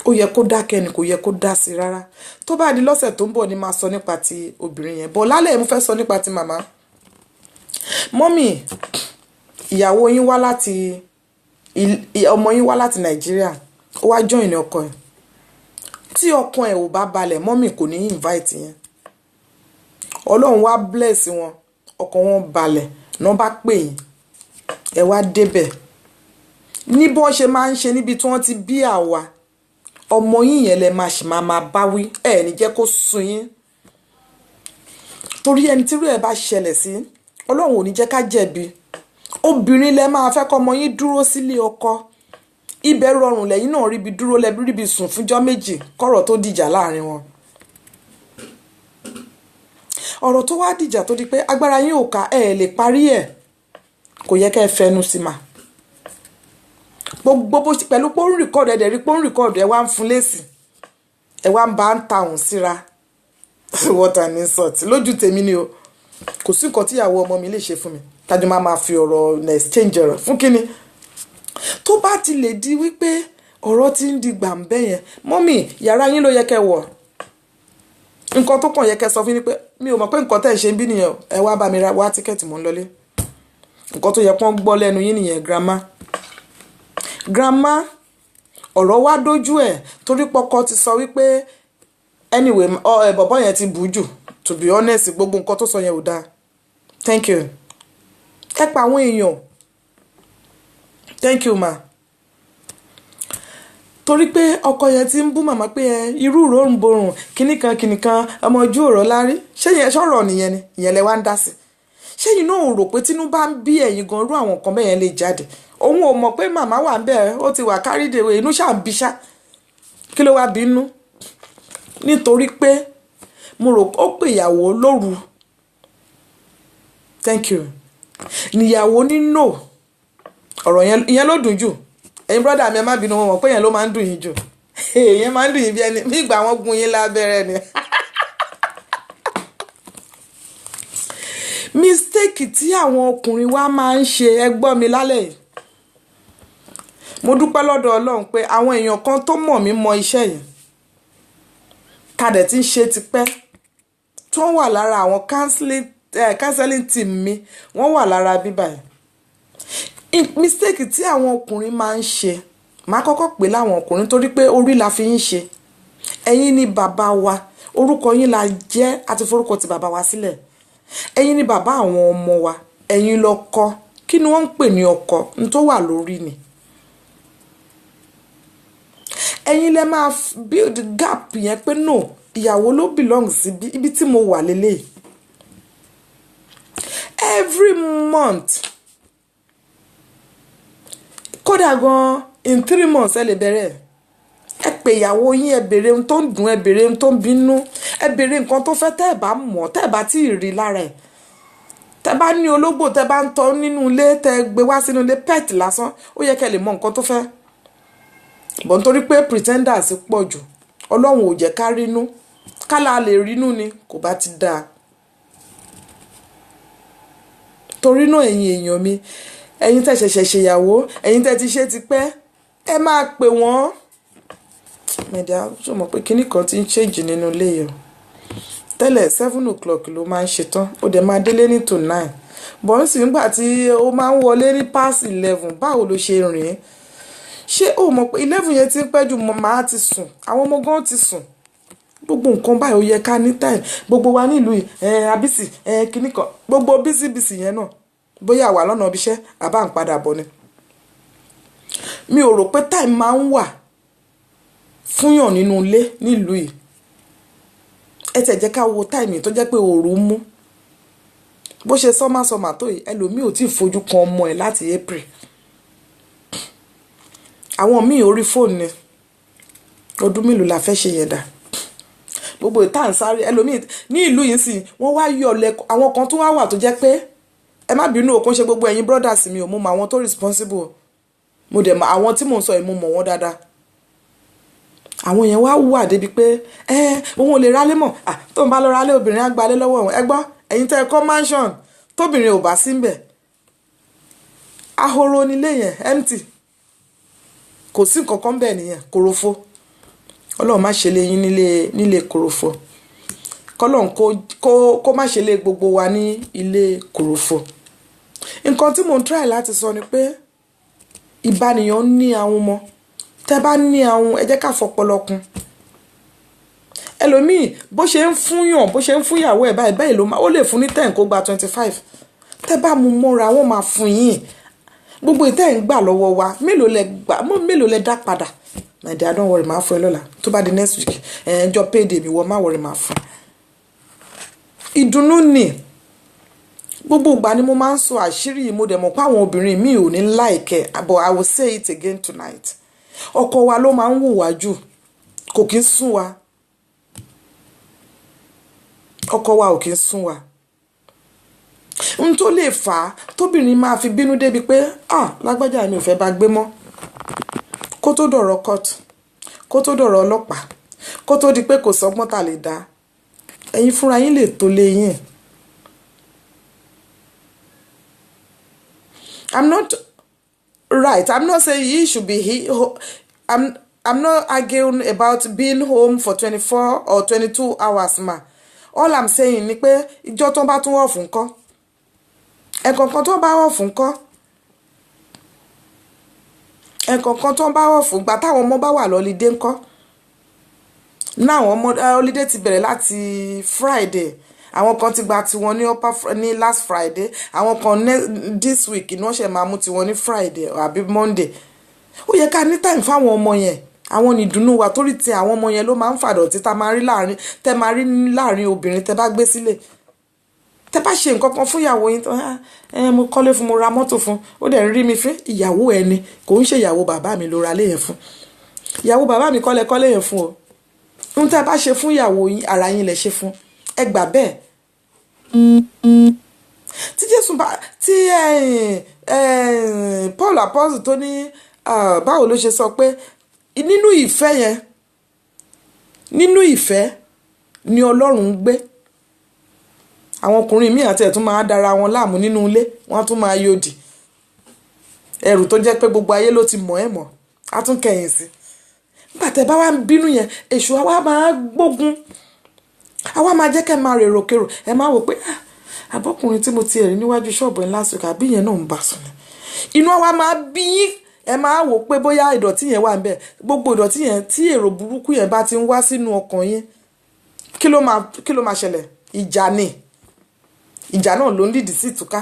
ó yẹ kó dákẹ́ ni, kò yẹ kó dá sí rárá. Tó bá di lọ́sẹ̀ tó ń bọ̀ ni máa sọ nípa ti obìnrin yẹn bọ̀. Lálẹ́, mo fẹ́ sọ nípa ti màmá. Mummy, ìyàwó yín wá láti, ọmọ yín wá láti Nàìjíríà, ó wá join ọkọ ẹ̀. Tí ọkàn ẹ̀ ò bá balẹ̀, mummy, kò ní invite yẹn. Ọlọ́run wá bless wọn, ọkàn wọn balẹ̀ náà bá pè yín, ẹ wá débẹ̀. Ní bọ́n ṣe máa ń ṣe níbi tí wọ́n ti bí àwa, ọmọ yín yẹn lẹ máa ṣì máa máa bá wí. Ẹ ní jẹ́ kó sun yín, torí ẹni tí irú ẹ̀ bá ṣẹlẹ̀ sí, Ọlọ́run ò ní jẹ́ ká jẹ̀bi. Obìnrin lẹ máa fẹ́ kọ́ ọmọ yín dúró sílé ọkọ. Ibẹ̀ rọrùn, lẹ́yìn náà ríbi dúró, lẹ́bi ríbi sùn fúnjọ́ 2 kọ́rọ̀ tó dìjà láàrin wọn. Ọ̀rọ̀ tó wá dìjà, tó di pé agbára yín ò ká, ẹ̀ lè parí ẹ̀, kò yẹ kẹ́ ẹ fẹnu sí mà. Gbogbo bó ṣe pẹ̀lú pé ó ń record, ẹ̀ dẹ̀ rí pé ó ń record, ẹ̀ wá ń fún lésì, ẹ̀ wá ń bá ń ta òun síra. What an insult! Lójú tèmi ni o. Kò sí nǹkan tíyàwó ọmọ mi lè ṣe fún mi tájú máa máa fi ọ̀rọ̀ exchange ọ̀rọ̀ fún kínní. Tó bá ti lè di wípé ọ̀rọ̀ ti ń di gbàǹbẹ́ yẹn, mummy, yàrá yín ló yẹ kẹ́ wọ̀. Nǹkan tó kàn yẹ kẹ́ sọ fún yín pé mi ò mọ̀ pé nǹkan tẹ́ ẹ̀ ṣe ń bí nìyẹn o. Ẹ wá bá mi ra wá ticket, mò ń lọlé. Nǹkan tó yẹ kán gbọ́ lẹ́nu yín nìyẹn. Grandma, grandma, ọ̀rọ̀ wá dójú ẹ̀ torí pọkọ ti sọ wípé anyway, ẹ bọ̀bọ́ yẹn ti bù jù. To be honest, gbogbo nǹkan tó sọ yẹn ò dáa. Thank you. Ẹ pa àwọn èèyàn. Thank you, ma. Torí pé ọkọ yẹn ti ń bú màmá pé ẹ irú ìròrùnborùn kìnnìkan kìnnìkan, ọmọ ojú ọ̀rọ̀ lárí. Ṣé yẹn sọ̀rọ̀ nìyẹn ni? Ìyẹn lẹ wá ń dá sí. Ṣé yìí náà ò rò pé tínú bá ń bí ẹ̀yin gan, irú àwọn nǹkan bẹ́ẹ̀ yẹn lè jáde? Òun ò mọ̀ pé màmá wà ń bẹ̀, ó ti wà carried away, inú ṣáà ń bí ṣá. Kí ló wá bínú? Nítorí pé mo rò ó pè ìyàwó lóru. Thank you. Níyàwó ní no. Ọ̀rọ̀ yẹn, ìyẹn ló dùn jù. Ẹ̀yin brother mi, ẹ má bínú, wọn mọ̀ pé yẹn ló máa ń dùn yín jù. Ìyẹn máa ń dùn yín bí ẹni bí ìgbà wọn gún yín lábẹ́rẹ́ ni. Mistake tí àwọn ọkùnrin wa máa ń ṣe, ẹ gbọ́ mi lálẹ́ yìí. Mo dúpẹ́ lọ́dọ̀ Ọlọ́run pé àwọn èèyàn kan tó mọ̀ mí mọ iṣẹ́ yìí, ta dẹ̀ ti ń ṣe tipẹ́, tó wà lára àwọn counseling team mi, wọ́n wà lára bíbá yìí. Mistake tí àwọn ọkùnrin máa ń ṣe, màá kọ́kọ́ pè láwọn ọkùnrin torí pé orí la fi ń ṣe. Ẹ̀yin ni bàbá wa, orúkọ yín la jẹ́, àti forúkọ ti bàbá wa sílẹ̀. Ẹ̀yin ni bàbá àwọn ọmọ wa, ẹ̀yin lọ́kọ. Kí ni wọ́n ń pè ní ọkọ? N tó wà lórí ni. Ẹ̀yin lẹ máa build gap yẹn pé no, ìyàwó ló belong sí ibi tí mo wà lélẹ̀. Every month, kódà gan in 3 months, ẹ lè bẹ̀rẹ̀. Ẹ pè ìyàwó yín, ẹ béèrè ohun tó ń dùn, ẹ béèrè ohun tó ń bínú, ẹ béèrè nǹkan tó fẹ́. Tẹ́ ẹ bá mọ̀, tẹ́ ẹ bá tí ì rí lára ẹ̀, tẹ́ bá ní ológbò tẹ́ bá ń tọ́ nínú ilé, tẹ́ gbé wá sínú ilé, pet lásán, ó yẹ kẹ́ lè mọ nǹkan tó fẹ́ bọ̀. Nítorí pé pretenders pọ̀ jù, Ọlọ́run ò jẹ́ ká rínú. Kálá lè rínú ni kò bá ti dáa. Torí náà, ẹ̀yin èèyàn mi, ẹ̀yin tẹ́ ṣẹ̀ṣẹ̀ ṣèyàwó, ẹ̀yin tẹ́ ti ṣe tipẹ́, ẹ máa pè wọ́n. Mẹ̀dá ṣò mọ̀ pé kinní kan ti ń change nínú ilé yìí o? Tẹ́lẹ̀, 7 o'clock ló máa ń ṣetán, ó dẹ̀ máa délé ní to 9 bọ̀ ń sì. Nígbà tí ó máa ń wọlé ní past 11, báwo ló ṣe rìn ín? Ṣé o mọ̀ pé 11 yẹn ti ń pẹ́ jù? Màá ti sùn, àwọn ọmọ gan ti sùn. Gbogbo nǹkan báyìí, ó yẹ ká ní time. Gbogbo wa nílùú yìí, ẹ abisi, ẹ kinní kan, gbogbo busy busy yẹn náà, bóyá wà lọ́nà ibi iṣẹ́ àbá ń padà bọ̀ ni. Mi ò rò pé time máa ń wà fúnyàn nínú ilé nílùú yìí. Ẹ tẹ̀ jẹ́ ká wo time tó jẹ́ pé òòrùn mú bó ṣe summer summer tó yìí, ẹlòmíì ò tí ì fojú kan ọmọ ẹ̀ láti April. Àwọn míì, orí fóònù ni. Ọdún mélòó la fẹ́ ṣe yẹn dà? Gbogbo ìta ń sáré. Ẹlòmíì ní ìlú yìí sì wọ́n wá yọ ọ̀lẹ. Àwọn kan tó wá wà tó jẹ́ pé, ẹ má bínú o, kò ń ṣe gbogbo ẹ̀yin brothers mi ò. Mo mọ àwọn tó responsible, mo dẹ̀ mọ àwọn tí mò ń sọ yìí, mo mọ̀ wọ́n dáadáa. Àwọn yẹn wá wà débi pé ẹ òun ò lè rálé mọ̀. Ah, tó ń bá lọ rálé, obìnrin á gbalé lọ́wọ́ òun. Ẹ gbọ́, ẹ̀yin tẹ́ ẹ kọ́ mansion, tóbìnrin ò bá sí ń bẹ̀, ahoro nílé yẹn, empty, kò sí nǹkan kan bẹ́ẹ̀ nìyẹn, korofo. Ọlọ́run má ṣe lé yín nílé korofo. Kọ́lọ́run kó má ṣe lé gbogbo wa ní ilé korofo. Nǹkan tí mò ń try láti sọ ni pé ìbániyàn ní àwọn ọmọ tẹ́ bá ní àwọn, ẹ jẹ́ ká fọpọlọ kún. Ẹlòmíì, bó ṣe ń fúnyàn, bó ṣe ń fún ìyàwó ẹ̀ báyìí báyìí ló máa ó lè fún ní 10, kó gba 25. Tẹ́ bá mú mọ́ra, wọ́n máa fún yín. Gbogbo ìtẹ́ ń gbà lọ́wọ́ wa, mélòó lẹ gbà, mélòó lẹ dá padà? My dear, don't worry, máa fún ẹ lọ́la tó bá di next week. Ẹ̀ ǹjọ́ payday mi wọ, má worry, máa fún. Ìdùnnú ni. Gbogbo ìgbà ni mo máa ń sọ àṣírí yìí. Mo dẹ̀ mọ̀ pé àwọn obìnrin mi ò ní like ẹ̀, but I will say it again tonight. Ọkọ wa ló máa ń wùwà jù, kò kí ń sún wa. Ọkọ wa ò kí ń sún wa. N tó lè fà á tóbìnrin máa fi bínú débi pé, ah, lágbájá, mi ò fẹ́ bá gbé mọ́, kó tó dọ̀rọ̀ court, kó tó dọ̀rọ̀ ọlọ́pàá, kó tó di pé kò sọ́gbọ́n ta lè dá, ẹ̀yin fúnra yín lè tó lé yín. I'm not right. I'm not saying he should be he. I'm not arguing about being home for 24 or 22 hours, ma. All I'm saying ni pé ìjọ tó bá tún off ńkọ́? Ẹ̀kọ̀ọ̀kan tó bá off ńkọ́? Ẹ̀kọ̀ọ̀kan tó bá off, gbà táwọn ọmọ bá wà l'holiday ńkọ́? Náà àwọn ọmọ, holiday ti bẹ̀rẹ̀ láti Friday. Àwọn kan ti gba tiwọn ní upper ní last Friday. Àwọn kan this week ni wọ́n ṣe máa mú tiwọn ní Friday àbí Monday. Ó yẹ ká ní time fáwọn ọmọ yẹn. Àwọn nìdùnnú wa, torí ti àwọn ọmọ yẹn ló máa ń fàdọ̀tí tá máa rí láàrin, tẹ́ máa rí láàrin obìnrin tẹ́ bá gbé sílẹ̀. Tẹ́ bá ṣe nǹkan kan fún ìyàwó yín tó ẹ, mo kọ́lé fún, mo ra mọ́tò fún, ó dẹ̀ ń rí mi fín. Ìyàwó ẹ ni, kò ń ṣe ìyàwó bàbá mi ló ra lé yẹn fún. Ìyàwó bàbá mi kọ́lé kọ́lé yẹn fún o. Ohun tẹ́ bá ṣe fún ìyàwó yín, ara yín lẹ ṣe fún. Ẹ gbà bẹ́ẹ̀. Tí Jésù bá tí Paul apostle tó ní, báwo ló ṣe sọ pé nínú ìfẹ́ yẹn, nínú ìfẹ́ ni Ọlọ́run ń gbé. Àwọn ọkùnrin míì àti ẹ̀ tún máa dára wọn láàmú nínú ilé, wọ́n á tún máa yòdì ẹrù tó jẹ́ pé gbogbo ayé ló ti mọ̀ ẹ́ mọ̀. Á tún kẹ̀yìn sí. Nígbà tẹ́ bá wá ń bínú yẹn, èṣù á wá máa gbógun, á wá máa jẹ́ kẹ́ máa rèrò kérò. Ẹ máa wò pé, "Ah, àbọ́kùnrin tí mo ti rí níwájú ṣọ́ọ̀bù ẹ̀ last week, àbí yẹn náà ń bá sùn ni?" Inú á wá máa bí yín. Ẹ máa wò pé bóyá ìdọ̀tí yẹn wà ń bẹ̀. Gbogbo ìdọ̀tí yẹn, tí èrò burúkú yẹn bá ti ń wá sínú ọkàn yín, kí ló máa ṣẹlẹ̀? Ìjà ni. Ìjà náà ló ń lead sí ìtúká.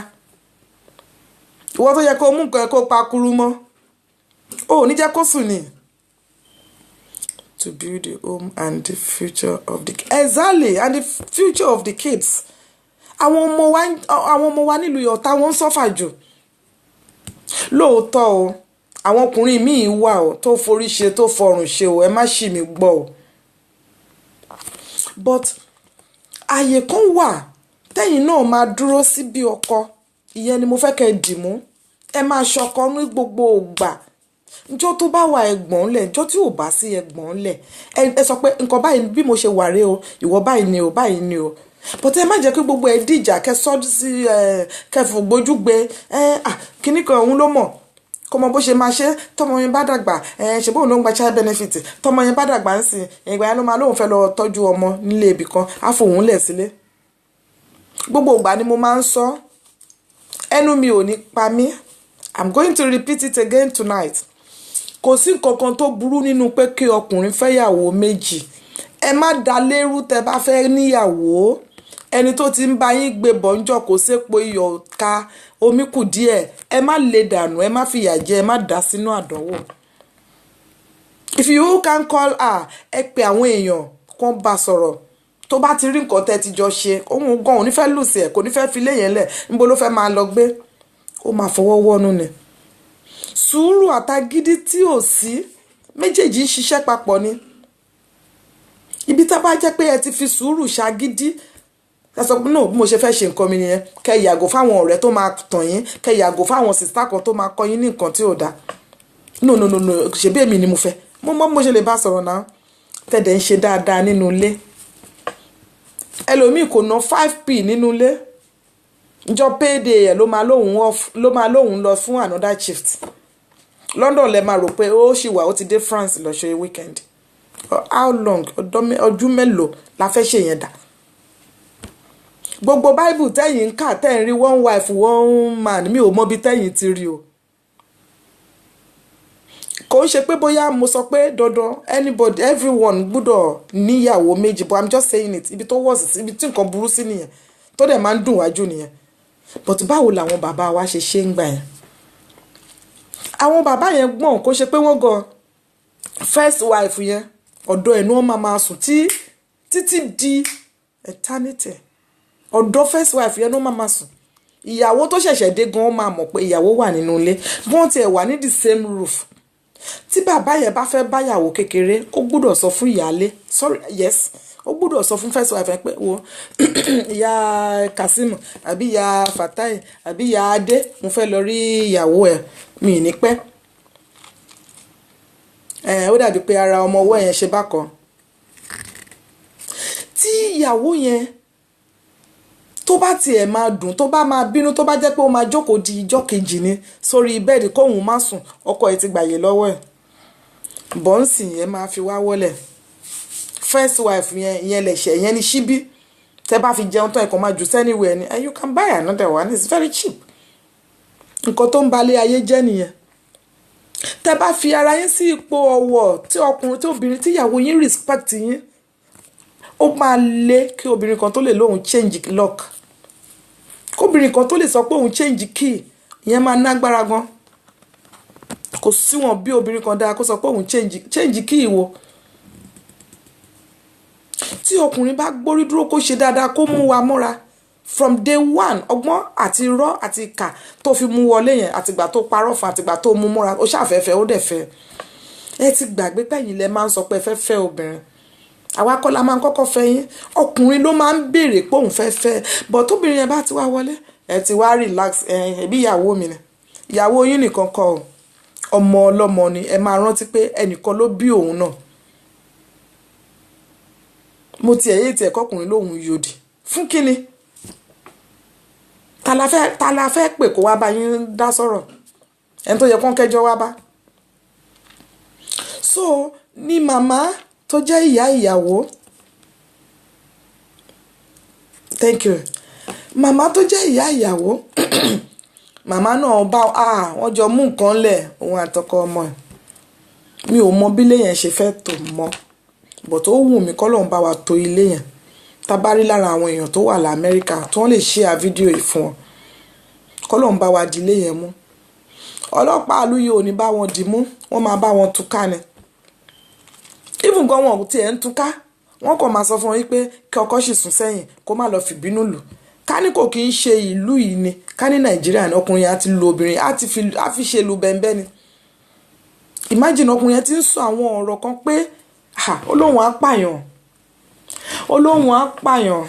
Ìwọ tó yẹ kó mú nǹkan ẹ kó pa kuru mọ́, o ò ní jẹ́ kó sùn ni. To build the home and the future of the, exactly, and the future of the kids. Àwọn ọmọ wa nílùú ọ̀tá wọn ń suffer jù lóòótọ́ o. Àwọn ọkùnrin míì wà o tó forí ṣe, tó fọrùn ṣe o. Ẹ má ṣì mí gbọ́ o, but ààyè kan wà tẹ́yìn náà máa dúró sí bí ọkọ. Ìyẹn ni mo fẹ́ kẹ́ ẹ dì mú. Ẹ máa ṣọkọ ní gbogbo ìgbà. Njọ́ tó bá wà, ẹ̀gbọ́n lẹ̀. Njọ́ tí ò bá sí, ẹ̀gbọ́n lẹ̀. Ẹ sọ pé nǹkan báyìí bí mo ṣe wà rèé o, ìwọ báyìí ni o, báyìí ni o. But ẹ má jẹ́ kí gbogbo ẹ dìjà, kẹ sọ́ sí ẹ, kẹ fògbójú gbé ẹ. À kíní kan, òun ló mọ̀ kó mọ bó ṣe máa ṣe. Tọmọ yẹn bá dàgbà, ẹ ṣe bóun ló ń gba child benefit. Tọmọ yẹn bá dàgbà ń sìn, ìgbà yẹn ló máa lóun fẹ́ lọ tọ́jú ọmọ nílé ibì kan, á fòun lẹ̀ sílé. Gbogbo ìgbà ni mo máa ń sọ, ẹnu mi ò ní pa mí. I'm going to repeat it again tonight. Kò sí nǹkan kan tó burú nínú pé kí ọkùnrin fẹ́yàwó méjì. Ẹ má da lérú. Tẹ bá fẹ́ níyàwó, ẹni tó ti ń bá yín gbé bọ̀ ń jọ kó sépo iyọ̀ ká omi kù díẹ̀, ẹ má lè dànù, ẹ má fìyà jẹ, ẹ má dà sínú àdánwò. If you can call her, ẹ pe àwọn èèyàn kó bá sọ̀rọ̀. Tó bá ti rí nǹkan tẹ́ ti jọ ṣe, òun gan òun ní fẹ́ lose ẹ̀, kò ní fẹ́ fi lé yẹn lẹ̀. Níbo ló fẹ́ máa lọ gbé? Ó máa fọwọ́ wọ́nú ni. Sùúrù àtagídí tí ò sí, méjèèjì ń ṣiṣẹ́ papọ̀ ni. Ibi tá bá jẹ́ pé ẹ ti fi sùúrù ṣagídí, ẹ sọ pé, "No, bí mo ṣe fẹ́ ṣe nǹkan mi nìyẹn." Kẹ́ yàgò fáwọn ọ̀rẹ́ tó máa tàn yín, kẹ́ yàgò fáwọn sister kan tó máa kọ́ yín ní nǹkan tí ò dáa. "No, no, no, no, ṣebí èmi ni mo fẹ́, mo mọ̀ bí mo ṣe lè bá sọ̀rọ̀ náà." Tẹ̀dẹ̀ ń ṣe dáadáa nínú ilé. Ẹlòmíì kò ná 5p nínú ilé. Njọ́ payday ẹ̀ ló máa lóun off, ló máa lóun lọ fún another shift. London lẹ máa rò pé ó ṣì wà, ó ti dé France lọ ṣe weekend. How long? Ọdún mélòó la fẹ́ ṣe yẹn dà? Gbogbo Bible tẹ́yìn ń kà, tẹ́yìn rí one wife, one man, mi ò mọ bí tẹ́yìn ti rí o. Kò ń ṣe pé bóyá mo sọ pé dandan anybody, everyone gbúdọ̀ níyàwó méjì, but I'm just saying it. Ibi tó wọ̀ sí, ibi tí nǹkan burú sí nìyẹn, tó dẹ̀ máa ń dùn wájú nìyẹn. But báwo làwọn bàbá wa ṣe ṣe ń gbà yẹn? Àwọn bàbá yẹn gbọ́n. Kó ṣe pé wọ́n gan. First wife yẹn, ọ̀dọ̀ ẹ̀ ni wọ́n máa máa sùn tí títí di eternity. Ọ̀dọ̀ first wife yẹn ni wọ́n máa máa sùn. Ìyàwó tó ṣẹ̀ṣẹ̀ dé gan, máa mọ̀ pé ìyàwó wà nínú ilé, bí wọ́n tiẹ̀ wà ní the same roof. Tí bàbá yẹn bá fẹ́ báyàwó kékeré, ó gbúdọ̀ sọ fún ìyáálé, sorry, yes, ó gbúdọ̀ sọ fún first wife yẹn pé, "Wo, ìyá Kazeem àbí ìyá Fatai àbí ìyá Adé, mo fẹ́ lọ rí ìyàwó ẹ̀, mi ì ní pẹ́ ẹ̀." Ó dàbí pé ara ọmọ ọwọ́ yẹn ṣe bákan. Tí ìyàwó yẹn tó bá tiẹ̀ máa dùn, tó bá máa bínú, tó bá jẹ́ pé ó máa jókòó di ijọ́ kejì ni sórí bẹ́ẹ̀dì kóun má sùn, ọkọ ẹ̀ ti gbàyè lọ́wọ́ ẹ̀. Bọ́ǹsì yẹn máa fi wá wọlẹ̀. First wife yẹn, ìyẹn lẹ̀ṣẹ̀, ìyẹn ni ṣíbí tẹ́ bá fi jẹun tán, ẹ̀kọ́ máa jù anywhere ni. And you can buy another one, it's very cheap. Nǹkan tó ń balẹ̀ ayé jẹ́ nìyẹn. Tẹ́ bá fi ara yín sí ipò ọ̀wọ̀ tí ọkùnrin, tí obìnrin, tí ìyàwó yín respect yín, ó máa lé kí obìnrin kan tó lè lóun change lock, kóbìnrin kan tó lè sọ pé òun change key, ìyẹn máa nágbára gan. Kò síwọ̀n bí obìnrin kan dáa kó sọ pé òun change key wo. Tí ọkùnrin bá gbórí dúró, kó ṣe dáadáa, kó mú wa mọ́ra from day one, ọgbọ́n àti irọ́ àti ìkà tó fi mú wọlé yẹn, àtìgbà tó parọ́ fún, àtìgbà tó mú mọ́ra, ó ṣàfẹ́fẹ́, ó dẹ̀ fẹ́. Ẹ ti gbàgbé pẹ̀yìn lẹ máa ń sọ pé ẹ fẹ́ fẹ́ obìnrin. Àwa kọ́ la máa ń kọ́kọ́ fẹ́ yín. Ọkùnrin ló máa ń béèrè pé òun fẹ́ fẹ́. But tóbìnrin yẹn bá ti wá wọlé, ẹ ti wá relax. Ẹ ẹbí ìyàwó mi ni. Ìyàwó yín nìkan kọ́ o, ọmọ ọlọ́mọ ni. Ẹ máa rántí pé ẹnìkan ló bí òun náà. Mo tiẹ̀ yé tiẹ̀ kọkùnrin lóhun yòdì fún kíni? Ta la fẹ́ pè kó wá bá yín dá sọ̀rọ̀? Ẹni tó yẹ kó ń kẹjọ́ wá bá. So ní màmá tó jẹ́ ìyá ìyàwó, thank you, màmá tó jẹ́ ìyá ìyàwó, màmá náà bá wọ́n jọ mú nǹkan lẹ̀, òun àtọkọ ọmọ ẹ̀. Mi ò mọ bí ilé yẹn ṣe fẹ́ tò mọ́, but ó wù mí kọ́lọ́run bá wa tó ilé yẹn. Tá bá rí lára àwọn èèyàn tó wà lamẹ́ríkà tí wọ́n lè share fídíò yìí fún wọn, kọ́lọ́run bá wa di ilé yẹn mú. Ọlọ́pàá ìlú yìí ò ní bá wọn dì mú, wọ́n máa bá wọn túká ni. Even gan wọn ò tiẹ̀ ń túká, wọ́n kàn máa sọ fún wọn wípé kí ọkọ sì sún sẹ́yìn, kó má lọ fìbínú lù. Ká ní kò kí ń ṣe ìlú yìí ni, ká ní Nàìjíríà ni, ọkùnrin yẹn á ti lu obìnrin, á fi ṣe lu bẹ́ńbẹ́ ni. Imagine, ọkùnrin yẹn ti ń sọ àwọn ọ̀rọ̀ kan pé ó lóun á pààyàn, ó lóun á pààyàn,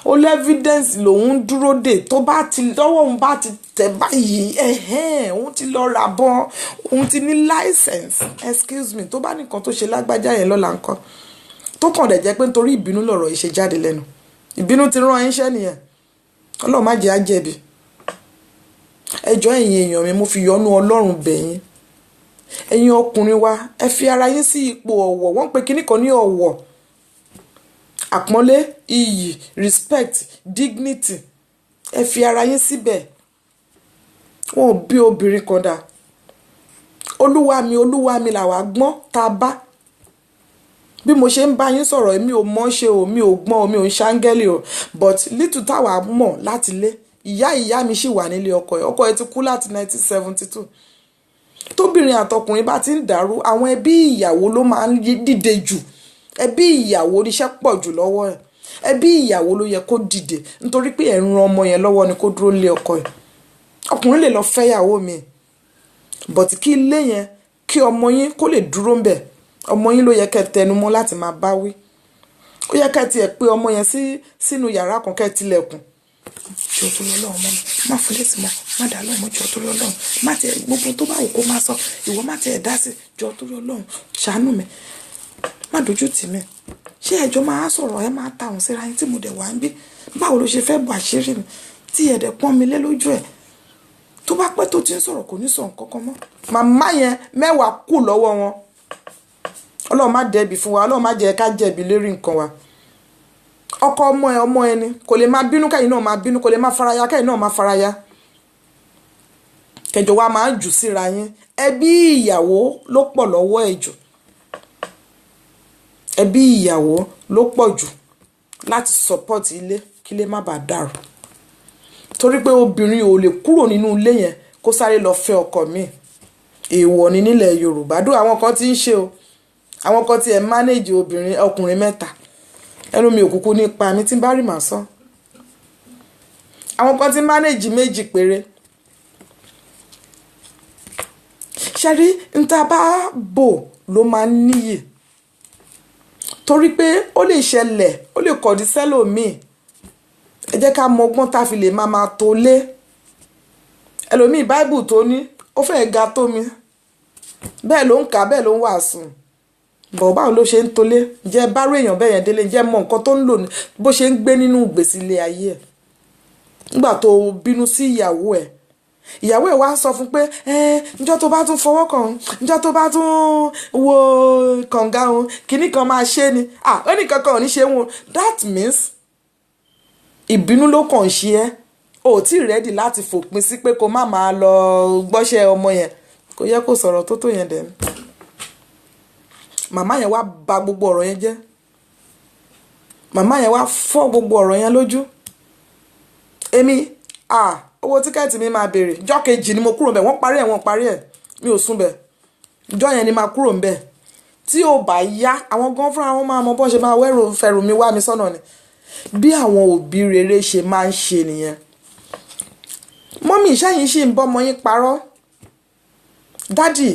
ó lé evidence lòun ń dúró dè, tó bá ti lọ́wọ́ òun bá ti tẹ̀ báyìí, ẹ̀hẹ́n, òun ti lọ ra bọ́n, òun ti ní license. Excuse me, tó bá nìkan tó ṣe lágbájá yẹn lọ́la ńkọ́? Tó kàn dẹ̀ jẹ́ pé nítorí ìbínú lọ̀rọ̀ yìí ṣe jáde lẹ́nu. Ìbínú ti rán ẹ̀ńṣẹ́ nìyẹn. Ọlọ́run má jẹ́ á jẹ̀bi. Ẹ jọ̀ọ́, ẹ̀yin èèyàn mi, mo fi yọ́nú Ọlọ́run bẹ̀ yín. Ẹ̀yin ọkùnrin wa, ẹ fi ara yín sí ipò ọ̀wọ̀. Wọ́n ń pe kinní kan ní ọ̀wọ̀, àpọ́nlé, iyì, respect, dignity. Ẹ fi ara yín síbẹ̀. Wọn ò bí obìnrin kan dà. Olúwa mi, olúwa mi làwa gbọ́n tá a bá. Bí mo ṣe ń bá yín sọ̀rọ̀, mi ò mọ̀ ṣe o, mi ò gbọ́n o, mi ò ń ṣáńgẹ́lì o, but little táwa mọ̀ láti lé ìyá ìyá mi sì wà nílé ọkọ ẹ̀. Ọkọ ẹ̀ ti kú láti 1972. Tóbìnrin àtọkùnrin bá ti ń dàrú, àwọn ẹbí ìyàwó ló máa ń dìde jù. Ẹbí ìyàwó níṣẹ́ pọ̀ jù lọ́wọ́ ẹ̀. Ẹbí ìyàwó ló yẹ kó dìde, nítorí pé ẹ̀ ń ran ọmọ yẹn lọ́wọ́ ni kó dúró lé ọkọ ẹ̀. Ọkùnrin lè lọ fẹ́yàwó mi, but kí ilé yẹn, kí ọmọ yín kó lè dúró ń bẹ̀, ọmọ yín ló yẹ kẹ́ tẹnu mọ́ láti máa bá wí. Ó yẹ kẹ́ tiẹ̀ pé ọmọ yẹn sí sínú yàrá kan, kẹ́ tilẹ̀kùn. Jọ, torí Ọlọ́run, mọ́ mi, má fún létí mọ́, má dà lọ́mọ. Jọ, torí Ọlọ́run, má tiẹ̀ gbogbo tó bá wù kó má sọ, ìwọ má tiẹ̀ dá sí. Jọ, torí Ọlọ́run, ṣàánú mi, má dojú tì mí. Ṣé ẹjọ́ máa sọ̀rọ̀, ẹ máa ta òun síra yín tí mo dẹ̀ wá ń bí? Báwo ló ṣe fẹ́ bọ̀ àṣírí mi tí ẹ̀dẹ̀ pọ́n mi lé lójú ẹ̀? Tó bá pẹ́ tó ti ń sọ̀rọ̀, kò ní sọ nǹkan kan mọ́. Màmá yẹn, mẹ́wàá kù lọ́wọ́ wọn. Ọlọ́run má dẹ̀bi fún wa. Ọlọ́run má jẹ́ ká jẹ̀bi lérí nǹkan wa. Ọkọ ọmọ ẹ, ọmọ ẹni kò lè máa bínú kẹ́yìn náà máa bínú, kò lè máa faraya kẹ́yìn náà máa faraya, kẹjọ wa máa jù síra yín. Ẹbí ìyàwó ló pọ̀ lọ́wọ́ ẹ̀ jù. Ẹbí ìyàwó ló pọ̀ jù láti support ilé, kí ilé má bàa dàrú, torí pé obìnrin ò lè kúrò nínú ilé yẹn kó sáré lọ fẹ́ ọkọ míì. Èèwọ̀ ni nílẹ̀ Yorùbá dùn. Àwọn kan ti ń ṣe o, àwọn kan ti ẹ̀ manage obìnrin, ọkùnrin mẹ́ta. Ẹnu mi ò kúkú nípa mi, tí ń bá rí màá sọ. Àwọn kan ti manage méjì péré. Ṣẹ́rí níta bá bò ló máa ń níyì, torí pé ó lè ṣẹlẹ̀, ó lè kọ̀dí sẹ́lòmíì. Ẹ jẹ́ ká mọ ọgbọ́n tá a fi lè máa tó lé ẹlòmíì. Báíbù tó ní ó fẹ́ẹ́ ga tó mi, bẹ́ẹ̀ ló ń kà, bẹ́ẹ̀ ló ń wàásù bọ̀. Báwo ló ṣe ń tolé? Ǹjẹ́ bárò èèyàn bẹ́ẹ̀ yẹn délé? Ǹjẹ́ mọ nǹkan tó ń lò, bó ṣe ń gbé nínú ìgbésí ilé ayé ẹ̀? Nígbà tó bínú sí ìyàwó ẹ̀, ìyàwó ẹ̀ wá sọ fún pé ẹ ǹjọ́ tó bá tún fọwọ́ kàn òun, ǹjọ́ tó bá tún wo kànga òun, kinní kan máa ṣe ni. Ah, ó ní kankan ò ní ṣe wọn. That means ìbínú ló kàn ń ṣe ẹ́. O ò tí ì ready láti fòpin sí pé kó má máa lọ gbọ́ṣẹ́ ọmọ yẹn. Kò yẹ kó sọ̀rọ̀ tó tó yẹn dẹ̀. Màmá yẹn wá bà gbogbo ọ̀rọ̀ yẹn jẹ́. Màmá yẹn wá fọ́ gbogbo ọ̀rọ̀ yẹn lójú. Èmi, ah, owó ticket mi máa béèrè. Jọ́ kejì ni mo kúrò ńbẹ̀. Wọ́n parí ẹ̀, wọ́n parí ẹ̀, mi ò sùn bẹ̀. Jọ́ yẹn ni máa kúrò ńbẹ̀. Tí ò bá yá, àwọn gan fúnra wọn máa mọ bọ́n ṣe máa wẹ́rù fẹ̀rù mi wá mi sọ́nà ni. Bí àwọn òbí rere ṣe máa ń ṣe nìyẹn. Mummy, ìṣẹ́yìn ṣì ń bọ́mọ yín parọ́. Daddy,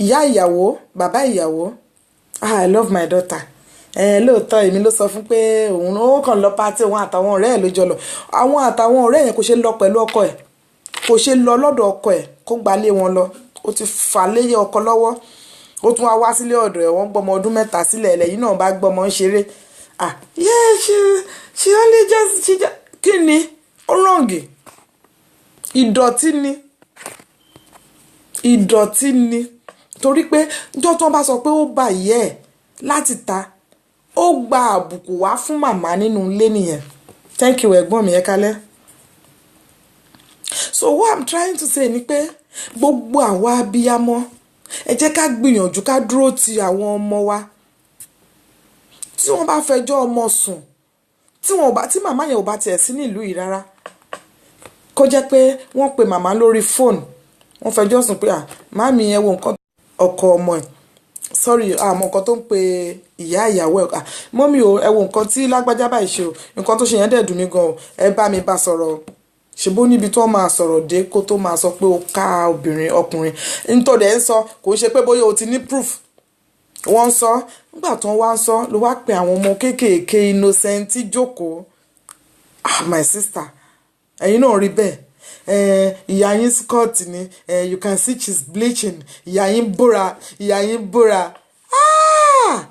ìyá ìyàwó, bàbá ìyàwó, "Ah, I love my daughter." Ẹ lóòótọ́, èmi ló sọ fún pé òun ó kàn lọ party, òun àtàwọn ọ̀rẹ́ ẹ̀ ló jọ lọ. Àwọn àtàwọn ọ̀rẹ́ yẹn, kò ṣe lọ pẹ̀lú ọkọ ẹ̀, kò ṣe lọ lọ́dọ̀ ọkọ ẹ̀, kó gbalé wọn lọ. Ó ti fà léyé ọkọ lọ́wọ́, ó tún wá wá sílé ọ̀dọ̀ ẹ̀. Wọ́n gbọ́mọ ọdún 3 sílẹ̀, ẹlẹ́yìn náà bá gbọ́mọ ń ṣeré. Ah yeah, she only just, she just, kí ni ó wrong? Ìdọ̀tí ni, ìdọ̀tí ni. Torí pé njọ́ tó bá sọ pé ó bá ìyá ẹ̀ láti ta, ó gba àbùkù wá fún màmá nínú ilé nìyẹn. Thank you, ẹ̀gbọ́n mi, ẹ kálẹ́. So what I'm trying to say ni pé gbogbo àwa abiyamọ, ẹ jẹ́ ká gbìyànjú ká dúró ti àwọn ọmọ wa. Tí wọ́n bá fẹjọ́ ọmọ sùn, tí wọn ò bá, tí màmá yẹn ò bá tiẹ̀ sí nílùú yìí rárá, kó jẹ́ pé wọ́n pe màmá lórí fóònù, wọ́n fẹjọ́ sùn pé, "À, màmí, ẹ wo nǹkan ọkọ ọmọ ẹ̀," sorry, àmọ́ nǹkan tó ń pe ìyá ìyàwó ẹ̀, "À, mummy o, ẹ wo nǹkan tí lágbájá báyìí ṣe o. Nǹkan tó ṣe yẹn dẹ̀ dùn mí gan o. Ẹ bá mi bá sọ̀rọ̀ o." Ṣebó níbi tó máa sọ̀rọ̀ dé kó tó máa sọ pé o ká obìnrin ọkùnrin nítorí ẹ̀ ń sọ, kò ń ṣe pé bóyá o ti ní proof. Wọ́n ń sọ nígbà tó ń wá ń sọ ló wá pe àwọn ọmọ kéékèèké innocent jókòó. Ah, my sister, ẹ̀yin náà rí bẹ́ẹ̀. Ìyá yín Scott ni. You can see she's bleaching. Ìyá yín bóra, ìyá yín bóra. Ah!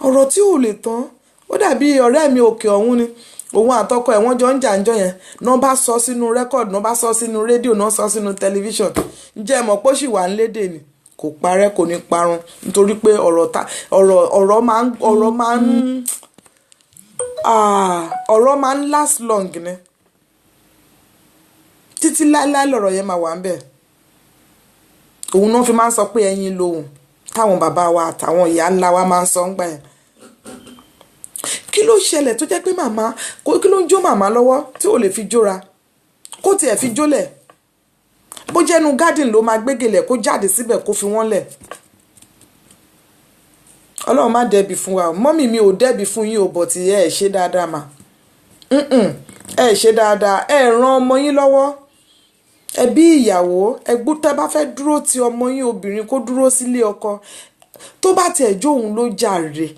Ọ̀rọ̀ tí ò lè tán. Ó dàbí ọ̀rẹ́ mi òkè ọ̀hún ni. Òun àtọkọ ẹ̀, wọ́n jọ ń jà ńjọ́ yẹn náà, bá sọ sínú record náà, bá sọ sínú rédíò náà, sọ sínú tẹlifíṣàn. Ǹjẹ́ ẹ mọ̀ pé ó sì wà ń lédè ni? Kò parẹ́, kò ní parun, nítorí pé ọ̀rọ̀ ta ọ̀rọ̀ ọ̀rọ̀ máa ń ọ̀rọ̀ máa ń last long ni. Títí láéláé lọ̀rọ̀ yẹn máa wà ń bẹ̀. Òun náà fi máa ń sọ pé ẹyin lohùn táwọn bàbá wa àtàwọn ìyá ńlá wa máa ń sọ ń gbà yẹn. Kí ló ṣẹlẹ̀ tó jẹ́ pé màmá, kí ló ń jó màmá lọ́wọ́ tí ò lè fi jóra, kó tiẹ̀ fi jólẹ̀? Bó jẹ́ inú garden ló máa gbégélẹ̀, kó jáde síbẹ̀, kó fi wọ́n lẹ̀. Ọlọ́run má dẹ́bi fún wa. Mummy mi, ò dẹ́bi fún yín o, but ẹ ṣe dáadáa mà. Ẹ ṣe dáadáa. Ẹ ràn ọmọ yín lọ́wọ́. Ẹbí ìyàwó ẹgbú, tẹ́ bá fẹ́ dúró ti ọmọ yín obìnrin, kó dúró sílé ọkọ. Tó bá tiẹ̀ jó òun ló jàre,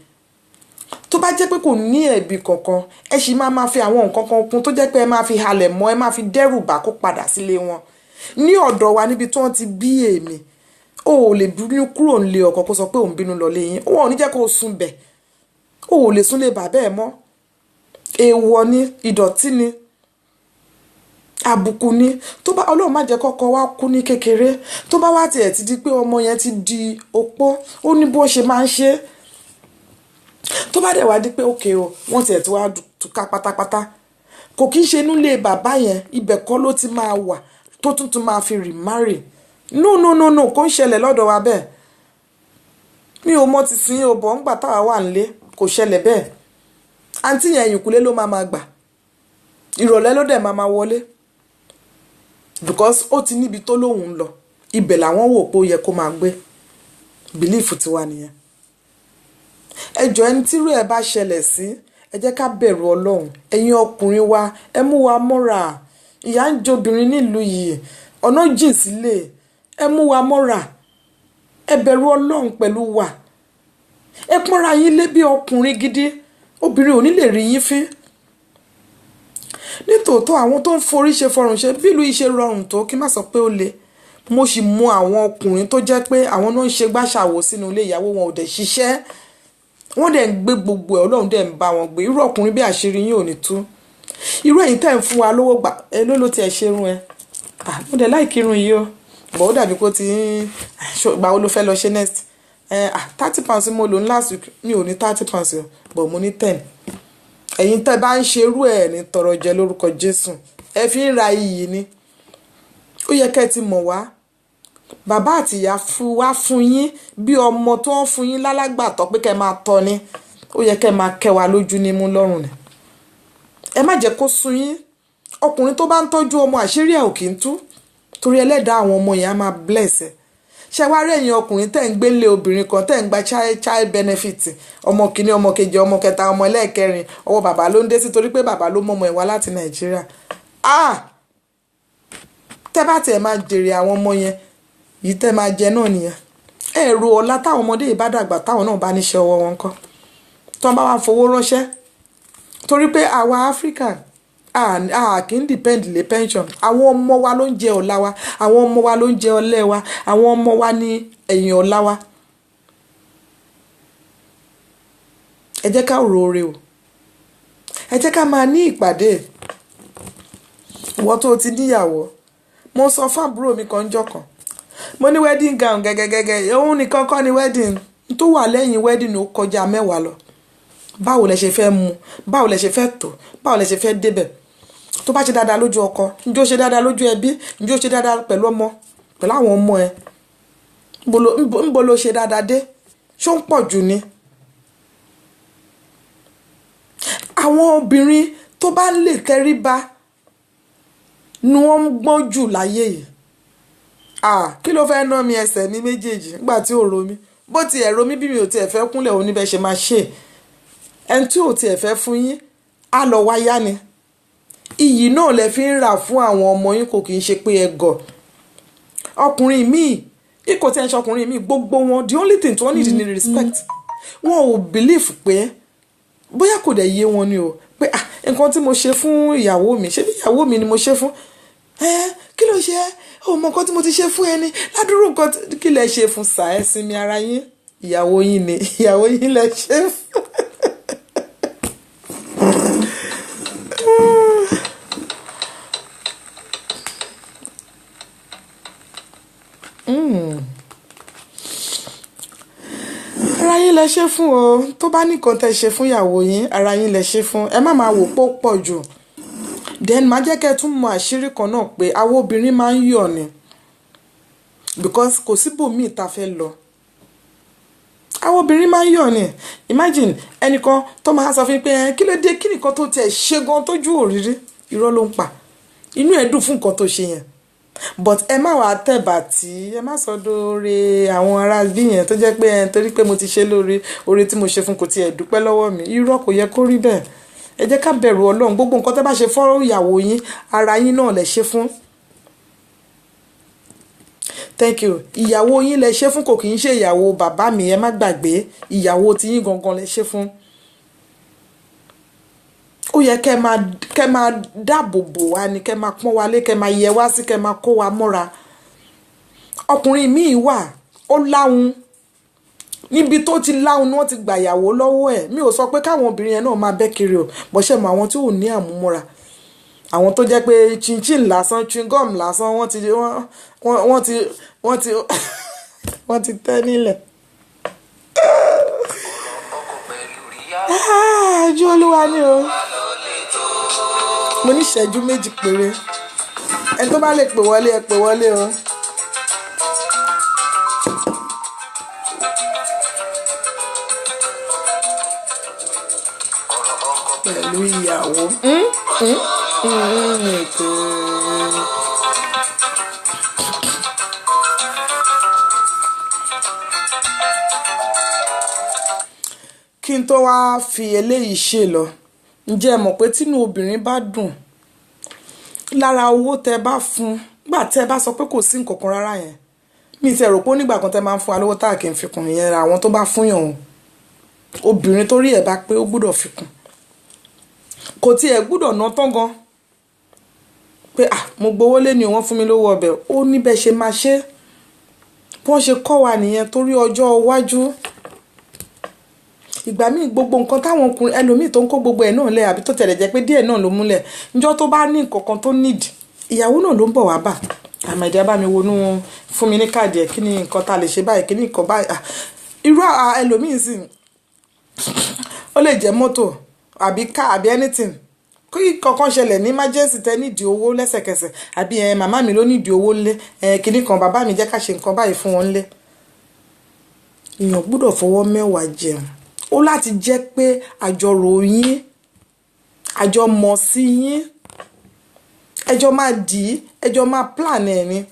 tó bá jẹ́ pé kò ní ẹ̀bi kankan, ẹ sì máa máa fi àwọn nǹkan kan kún tó jẹ́ pé ẹ máa fi halẹ̀ mọ́, ẹ máa fi dẹ́rù bà kó padà sílé wọn. Ní ọ̀dọ̀ wa níbi tí wọ́n ti bí èmi, o ò lè bínú kúrò nílé ọkọ, kó sọ pé òun bínú lọ lé yín. Wọn ò ní jẹ́ kó o sùn bẹ̀. O ò lè súnlé bàbá ẹ̀ mọ́. Èèwọ̀ ni, ìdọ̀tí ni, àbùkù ni. Tó bá, Ọlọ́run má jẹ́ kọ́kọ́ wá kú ní kékeré, tó bá wá tiẹ̀ ti di pé ọmọ yẹn ti di opó, ó ní bó ṣe máa ń ṣe. Tó bá dẹ̀ wá di pé òkè o, wọ́n tiẹ̀ ti wá túká pátápátá, kò kí ń ṣe inú ilé bàbá yẹn, ibẹ̀ kọ́ ló ti máa wà tó tún tún máa fi remarry. No, no, no, no, kò ń ṣẹlẹ̀ lọ́dọ̀ wa bẹ́ẹ̀. Mi ò mọ ti sin o, bọ̀ ńgbà táwa wà nílé, kò ṣẹlẹ̀ bẹ́ẹ̀. Àǹtí yẹn, ẹ̀yìnkùlé ló máa máa gbà, ìrọ̀lẹ́ ló dẹ̀ máa máa wọlé, because ó ti níbi tó lóun ń lọ. Ibẹ̀ làwọn wò pé ó yẹ kó máa gbé. Belief tiwa nìyẹn. Ẹ jọ̀ọ́, ẹni tírú ẹ̀ bá ṣẹlẹ̀ sí, ẹ jẹ́ ká bẹ̀rù Ọlọ́run. Ẹ̀yin ọkùnrin wa, ẹ mú wa mọ́ra. Ìyà ń jobìnrin nílùú yìí, ọ̀nà jìn sílé. Ẹ mú wa mọ́ra, ẹ bẹ̀rù Ọlọ́run pẹ̀lú wa. Ẹ pọ́nra yín lé bí ọkùnrin gidi. Obìnrin ò ní lè rí yín fín. Nítòótọ́, àwọn tó ń forí ṣe fọrùn ṣe, bí ìlú yìí ṣe rọrùn tó, kí má sọ pé ó le, mo sì mú àwọn ọkùnrin tó jẹ́ pé àwọn náà ń ṣe gbàṣàwò sínú ilé ìyàwó wọn, ò dẹ̀ ṣiṣẹ́, wọ́n dẹ̀ ń gbé gbogbo ẹ̀, Ọlọ́run dẹ̀ ń bá wọn gbé. Irú ọkùnrin bí, àṣírí yín ò ní tú. Irú ẹ̀yin tẹ́ ń fún wa lówó gbà ẹ ló ló tiẹ̀ ṣe irun ẹ. Ah, mo dẹ̀ like irun yìí o, bọ̀ ó dàbí kó ti ń gbà ó ló fẹ́ lọ ṣe next. Ah, £30 mo lò ní last week. Mi ò ní £30 o, but mo ní 10. Ẹ̀yin tẹ́ bá ń ṣerú ẹ̀ ní tọrọ jẹ lórúkọ Jésù. Ẹ fi ń ra iyì ni. Ó yẹ kẹ́ ẹ ti mọ̀ wá. Bàbá àti ìyá fún wá fún yín bí ọmọ tó ń fún yín lálágbàtọ́ pé kẹ́ ẹ máa tọ́ ni. Ó yẹ kẹ́ ẹ máa kẹ́ wa lójú nímú lọ́rùn ni. Ẹ má jẹ́ kó sun yín. Ọkùnrin tó bá ń tọ́jú ọmọ, àṣírí ẹ̀ ò kì í tú, torí ẹlẹ́dàá àwọn ọmọ yẹn á máa bless ẹ. Ṣé wá rí ẹ̀yin ọkùnrin tẹ́ ń gbé lé obìnrin kan, tẹ́ ń gba child benefit, ọmọ kìíní, ọmọ kejì, ọmọ kẹta, ọmọ ẹlẹ́ẹ̀kẹrin, ọwọ́ bàbá ló ń dé sí, torí pé bàbá ló mọ́mọ́ ẹ̀ wá láti Nàìjíríà? Ah, tẹ́ bá tiẹ̀ máa jèrè àwọn ọmọ yẹn yìí, tẹ́ máa jẹ náà nìyẹn. Ẹ ro ọ̀la táwọn ọmọdé yìí bá dàgbà, táwọn náà bá níṣẹ́ ọwọ́ wọn kọ́, tí wọ́n bá wá fowó ránṣẹ́, torí pé àwa African, a kì í depend lé pension. Àwọn ọmọ wa ló ń jẹ ọ̀la wa, àwọn ọmọ wa ló ń jẹ ọlẹ́ wa, àwọn ọmọ wa ní ẹ̀yìn ọ̀la wa. Ẹ jẹ́ ká roore o. Ẹ jẹ́ ká máa ní ìpàdé. Ìwọ tó ti níyàwó, mo sọ fún àbúrò mi kan jọ́ kan, Mo ní wedding gown gẹ́gẹ́gẹ́gẹ́, òun nìkan kọ́ ni wedding tó wà lẹ́yìn wedding, ó kọjá 10 lọ. Báwo lẹ ṣe fẹ́ mu? Báwo lẹ ṣe fẹ́ tó? Báwo lẹ ṣe fẹ́ débẹ̀? Tó bá ṣe dáadáa lójú ọkọ, njó ṣe dáadáa lójú ẹbí, njó ṣe dáadáa pẹ̀lú ọmọ, pẹ̀lú àwọn ọmọ ẹ, ńbo ló ṣe dáadáa dé? Ṣó ń pọ̀ jù ni? Àwọn obìnrin tó bá lè tẹríba ni wọ́n ń gbọ́n jù láyé yìí. Ah, kí ló fẹ́ ná mi ẹsẹ̀ mi méjèèjì nígbà tí ò ro mi? Bó tiẹ̀ ro mí, bí mi ò tiẹ̀ fẹ́ kúnlẹ̀, òní bẹ́ẹ̀ ṣe máa ṣe. Ẹni tí ò tiẹ̀ fẹ́ fún yín á lọ wáyá ni. Iyì náà lẹ fi ń rà fún àwọn ọmọ yín, kò kì í ṣe pé ẹ gọ̀. Ọkùnrin míì, ikọ̀ tí ẹ ń ṣe, ọkùnrin míì, gbogbo wọn, the only thing tí wọ́n need ni respect. Wọn ò believe pé bóyá kò dẹ̀ yé wọn ni o, pé ah, nǹkan tí mo ṣe fún ìyàwó mi, ṣé bí ìyàwó mi ni mo ṣe fún ẹ? Kí ló ṣe ẹ? Ò mọ nǹkan tí mo ti ṣe fún ẹ ni ládùúrú nǹkan kí lẹ ṣe fún sà? Ẹ sinmi ara yín. Ìyàwó yín ni, ìyàwó yín lẹ ṣe fún. Ara yín lẹ ṣe fún o. Tó bá nìkan tẹ́ ṣe fún ìyàwó yín, ara yín lẹ ṣe fún. Ẹ má máa wò pó pọ̀ jù. Then má jẹ́ kẹ́ ẹ tún mọ àṣírí kan náà pé àwọn obìnrin máa ń yọ̀ ni, because kò síbòmíì tá a fẹ́ lọ. Àwọn obìnrin máa ń yọ̀ ni. Imagine ẹnìkan tó máa sọ fún yín pé ẹ kí ló dé, kí nìkan tó tiẹ̀ ṣe gan tójú òrírí? Irọ́ ló ń pa. Inú ẹ̀ dùn fún nǹkan tó ṣe yẹn, but ẹ má wàá tẹ̀bà tí ẹ má sọ dóore àwọn ará bí yẹn tó jẹ́ pé ẹ torí pé mo ti ṣe lóore, oore tí mo ṣe fún kò tiẹ̀ dúpẹ́ lọ́wọ́ mi. Irọ́, kò yẹ kó rí bẹ́ẹ̀. Ẹ jẹ́ ká bẹ̀rù Ọlọ́run. Gbogbo nǹkan tẹ́ bá ṣe fọ́ ìyàwó yín, ara yín náà lẹ ṣe fún. Thank you. Ìyàwó yín lẹ ṣe fún, kò kì í ṣe ìyàwó bàbá mi. Ẹ má gbàgbé, ìyàwó tiyín gangan lẹ ṣe fún. Ó yẹ kẹ́ máa dáàbò bò wá ni, kẹ́ máa pọ́n wa lé, kẹ́ máa yẹ wá sí, kẹ́ máa kó wa mọ́ra. Ọkùnrin míì wà, ó láhùn. Níbi tó ti láhùn ni wọ́n ti gbàyàwó lọ́wọ́ ẹ̀. Mi ò sọ pé káwọn obìnrin yẹn náà máa bẹ́ kiri o, bọ́sẹ̀ mọ àwọn tí ò ní àmúmọ́ra, àwọn tó jẹ́ pé chinchin lásán, chewing gum lásán, wọ́n ti tẹ́ nílẹ̀.
Ọkọ pẹ̀lú ìyàwó.
Ah, ojú Olúwa ni o. Mo ní ìṣẹ́jú 2 péré. Ẹni tó bá lè pè wọlé, ẹ pè wọlé o.
Ọ̀rọ̀ ọkọ
pẹ̀lú ìyàwó. Ètò. Kí n tó wá fi eléyìí ṣe lọ, ǹjẹ́ ẹ mọ̀ pé tínú obìnrin bá dùn lára owó tẹ bá fún, gbà tẹ bá sọ pé kò sí nǹkan kan rárá yẹn, mi ti rò pé ó nígbà kan tẹ máa ń fún wa lówó tá a kì í fi kún yẹn. Àwọn tó bá fún yàn o, obìnrin tó rí ẹ̀ bá pé, ó gbúdọ̀ fi kún. Kò tiẹ̀ gbúdọ̀ ná tán gan pé ah, mo gbowó lé ní, wọ́n fún mi lówó ọbẹ̀. Ó ní bẹ́ẹ̀ ṣe máa ṣe, bí wọ́n ṣe kọ́ wa nìyẹn, torí ọjọ́ iwájú. Ìgbà míì, gbogbo nǹkan táwọn ọkùnrin ẹlòmíì tó ń kó gbogbo ẹ̀ náà lẹ̀, àbí tó tẹ̀lé jẹ́ pé díẹ̀ náà ló múlẹ̀, njọ́ tó bá ní nǹkan kan tó need, ìyàwó náà ló ń bọ̀ wá bà. Àmọ̀dé bá mi wọnú, fún mi ní káàdì ẹ̀, kí ni nǹkan tá a lè ṣe báyìí, kí ni nǹkan báyìí? Irú ẹlòmíì sì, ó lè jẹ́ mọ́tò àbí car àbí anything, kí kankan ṣẹlẹ̀ ní emergency, tẹ nídìí owó lẹ́sẹ̀kẹsẹ̀, àbí ẹ màmá mi ló nídìí owó ńlé ẹ, kíní kan, bàbá mi, jẹ́ ká ṣe nǹkan báyìí fún wọn ńlé. Èèyàn gbọ́dọ̀ fọwọ́ mẹ́wàá jẹun. Ó láti jẹ́ pé àjọrò yín, àjọ mọ̀ sí yín, ẹjọ́ máa dì í, ẹjọ́ máa plan ẹ̀ ni.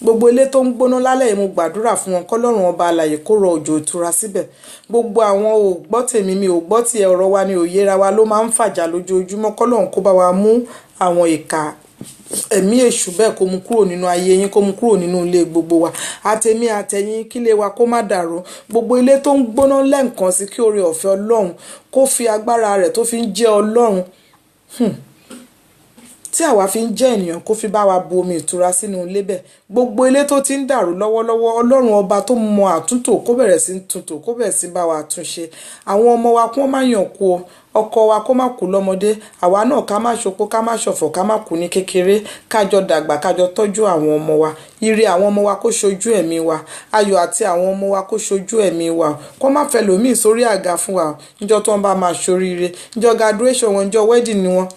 Gbogbo ilé tó ń gbóná lálẹ́ yìí, mo gbàdúrà fún wọn, kọ́lọ́run ọba alààyè kó rọ òjò ìtura síbẹ̀. Gbogbo àwọn ò gbọ́ tèmi, mi ò gbọ́ tiẹ̀, ọ̀rọ̀ wa ni òye ra wa ló máa ń fàjà lójoojúmọ́. Kọ́lọ́run kó bá wa mú àwọn ìka ẹ̀mí èṣù bẹ́ẹ̀, kó mú kúrò nínú ayé yín, kó mú kúrò nínú ilé gbogbo wa, àtèmi àtẹ̀yin, kílé wa kó má dàrú. Gbogbo ilé tó ń gbóná lẹ́ǹkan sí, kí oore ọ̀fẹ́ Ọlọ́run kó fi agbára rẹ̀ tó fi ń jẹ́ Ọlọ́run. Tí àwa fi ń jẹ́ ènìyàn, kó fi bá wa bu omi ìtura sínú ilé bẹ́ẹ̀. Gbogbo ilé tó ti ń dàrú lọ́wọ́lọ́wọ́, Ọlọ́run ọba tó mọ àtúntò, kó bẹ̀rẹ̀ sí tuntò, kó bẹ̀rẹ̀ sí bá wa túnṣe. Àwọn ọmọ wa, kó má yàn kú o. Ọkọ wa, kó má kú lọ́mọdé. Àwa náà, ká má ṣopó, ká má ṣọ̀fọ̀, ká má kú ní kékeré. Kájọ dàgbà, kájọ tọ́jú àwọn ọmọ wa. Ire àwọn ọmọ wa, kó ṣojú ẹ̀mí wa. Ayọ̀ àti àwọn ọmọ wa, kó ṣojú ẹ̀mí wa. Kó má fẹ́ lòmíì sórí àga fún wa. Níjọ́ tó ń bá máa ṣoríire, níjọ́ graduation wọn, níjọ́ wedding ni wọn,